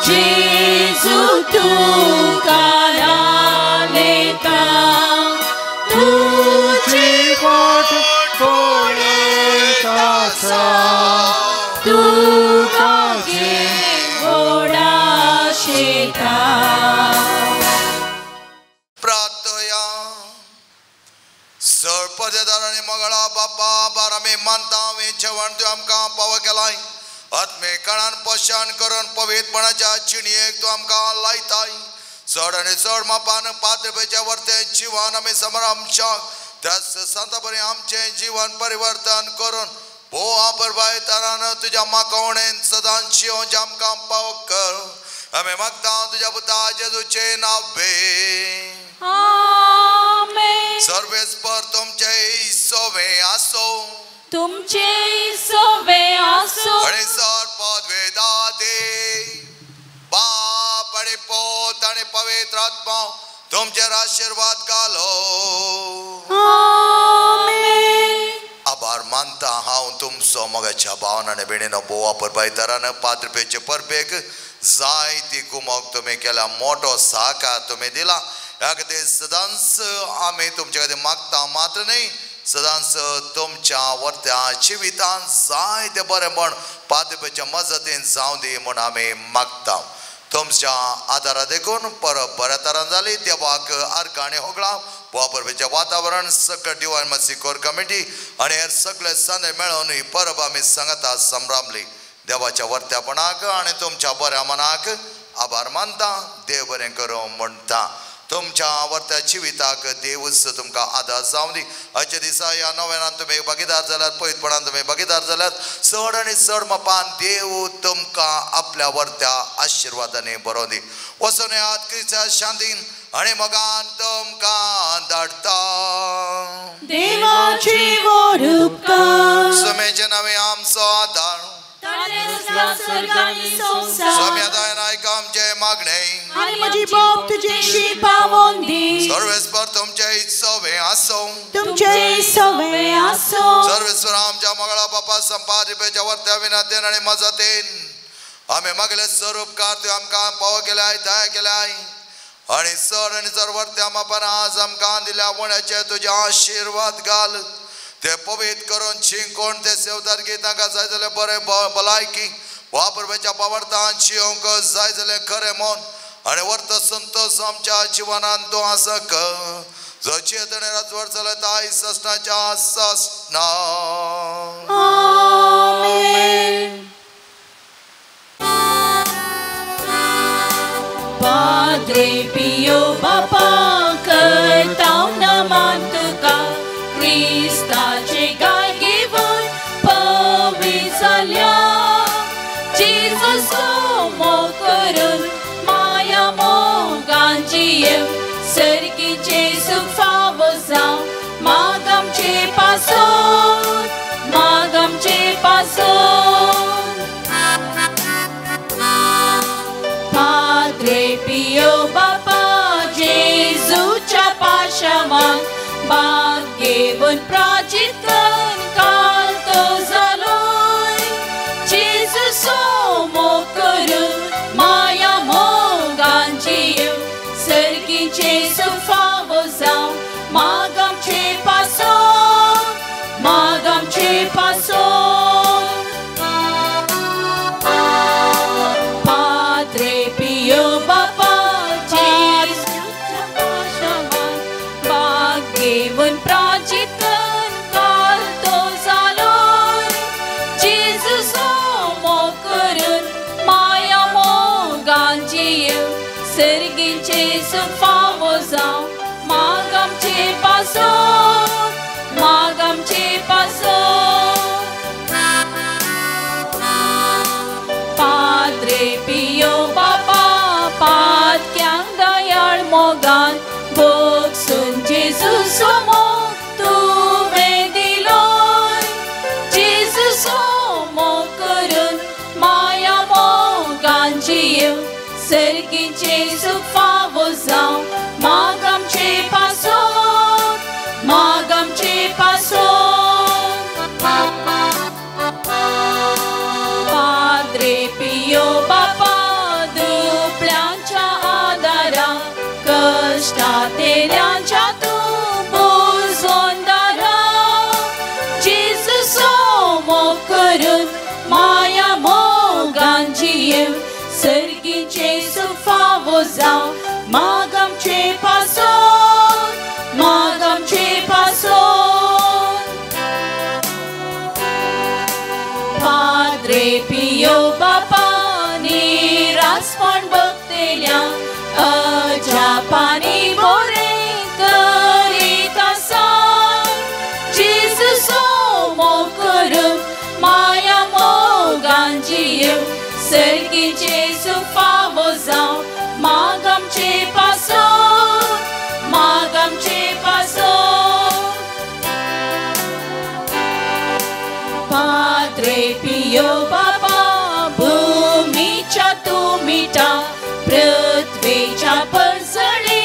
जेजू तुका रावता तुजी वाट पळयता सा तुका घेवडाशिता. प्रार्थया सर पदेदार आनी मंगळा बापा बार आमी मानता हें जेवण तूं आमकां पावो केलाय आत्मेकाणान पोशण करून पवित्रपणाच्या चिणयेक तूं आमकां लायताय चड आनी चड मापान पाद्रपेच्या वर्ते जिवन आमी समरामशाक त्याच सांता बरें आमचें जिवन परिवर्तन करून भोव आपरबाय तारान तुज्या माकोवणेन सदांच शिंवचे आमकां पावो कर आमी मागता तुज्या पुता जेजूचें नांव बे. आमेन. सर्वेस्पर तुमचे सोवे आसो तुमचे सोवे आसो आनी सर पदवेदा दे बाप आनी पोत आनी पवित्र आत्मा तुमचेर आशिर्वाद घालो. आमेन. आभार मानता हांव तुमचो मोगाच्या भावन आनी भयणीनो भोव परबायतारान पाद्रपेचे परबेक जायती कुमोक तुमी केल्या मोटो सहकार तुमी दिला ह्या खातीर सदांच आमी तुमचे खातीर मागता मात्र न्ही सदांच तुमच्या वर्त्या जिवितान जायते बरेंपण पाद्रपेच्या मजतीन जावं दी म्हूण आमी मागता. तुमच्या आदारा देखून परब बऱ्या तरान जाली देवाक आर्गां होगळां परबेचें वातावरण सगळें डिवायन मसी कोर कमिटी आनी हेर सगळे संद मेळोवन ही परब आमी सांगता संभ्रामली. देवाच्या वर्त्यापणाक आनी तुमच्या बऱ्या मनाक आभार मानता. देव बरें करूं म्हणटा. तुमच्या वर्त्या जिविताक देवूच तुमकां आदार जावं दी. आयच्या दिसा ह्या नव्यान तुमी भागीदार जाल्यात पवित्रपणान तुमी भागीदार जाल्यात चड आनी चड मापान देव तुमकां आपल्या वर्त्या आशिर्वादांनी बरोवं दी. वचून येयात क्रिस्ता शांतीन आनी मोगान तुमकां धाडटा. देवाची वोर उपकार सुमेचे नवे आमचो आदार स्वामी आदाय नायक आमचे मागणे आनी म्हजी बोब तुजेशी पावोन दी सर्वेस्पर तुमचे इत्सवे आसो तुमचे सवे आसो सर्वेस्पर आमच्या मंगळा बापा संपादिपेच्या वर्त्या विनातेन आनी मजतीन आमी मागले स्वरूपकार तूं आमकां पावो केल्याय दया केल्याय आनी चड आनी चड वर्त्या मापान आज आमकां दिल्या उण्याचे तुजे आशिर्वाद घाल ते पवित्र करून शिंकोण ते सेवदारकी तांकां जाय जाल्यार बरें भलायकी वापरपाच्या पावर्तान शिवंक जाय जाल्यार खरें म्हूण आनी वर्त संतोष आमच्या जिवनान तूं आसा जो चेतने राजवट चलत आयज ससनाच्या ससना. आमेन. पाद्रे पियो बापा करता नमन तुका क्रिस्ताचे गाय घेवन पवी जाल्या जेजू मोग करून माया मोगान जियेव सर्गीचे सुख फावो जावं माग आमचे पासून माग आमचे पासून. पाद्रे पियो बापा जेजूच्या पाशावान बाग घेवन प्राचित काल तो जालोय जेजू मोग करून माया मोगान जियेव सर्गीचे सुख फावो जावं माग आमचे पासून माग आमचे पासून. पाद्रे पियो बापा जेजूच्या पाशावान बाग घेवन प्राचित काल तो जालोय जेजू मोग करून माया मोगान जियेव सर्गीचे सुख फावो जावं माग आमचे पासून माग आमचे पासून. पाद्रे पियो बापा पातक्यांक दयाळ मोगान भोगसून जेजू मोग तुवें दिलोय जेजू मोग करून माया मोगान जियेव सर्गीचे सुख फावो जावं माग आमचे पासून माग आमचे पासून. पाद्रे पियो बापा दुबळ्यांच्या आदारा कश्टातेल्यांच्या तूं बुजोंदारा जेजू मोग करून माया मोगान जियेव सर्गीचे सुख फावो जावं माग आमचे पासून माग आमचे पासून. पाद्रे पियो बापा निरासपण भक्तेल्या अजापानी बोरे करीत आसा जेजू मोग करून माया मोगान जियेव सर्गीचे सुख फावो जावं माग आमचे पासून माग आमचे पासून. पाद्रे पियो बापा भूमीच्या तूं मिठा पृथ्वेच्या परजळी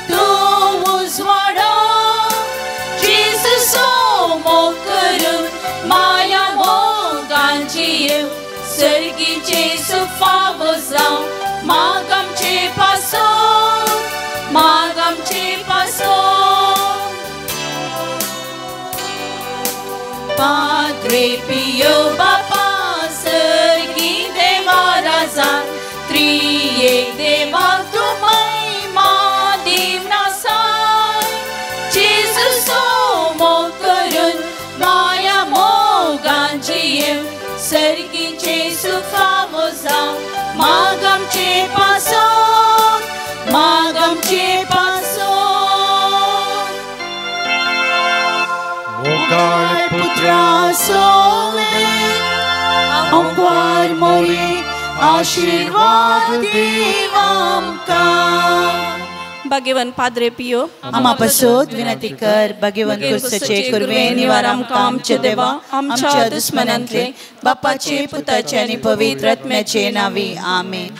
तूं उजवाडा जेजू मोग करून माया मोगान जियेव सर्गीचे सुख फावो जावं माग आमचे पासून माग आमचे पासून. पाद्रे पियो बापा सर्गी देवा राजा त्रियेक देवाक तूं महिमा दिवन आसाय जेजू मोग करून माया मोगान जियेव सर्गीचे सुख फावो जावं माग आमचे पासून माग आमचे पासून. मोगाळ पुत्रा सोवे आमकार मोरी आशीर्वाद दीव आमकां. भाग्यवन पाद्रे पियो आमा पसोत विनंती कर भाग्यवन क्रिस्ताचे कुर्वे निवार आमकां आमचे देवा आमच्या दुस्मनांतले बापाचे पुताचे आनी पवित्र आत्म्याचे नावी आमेन.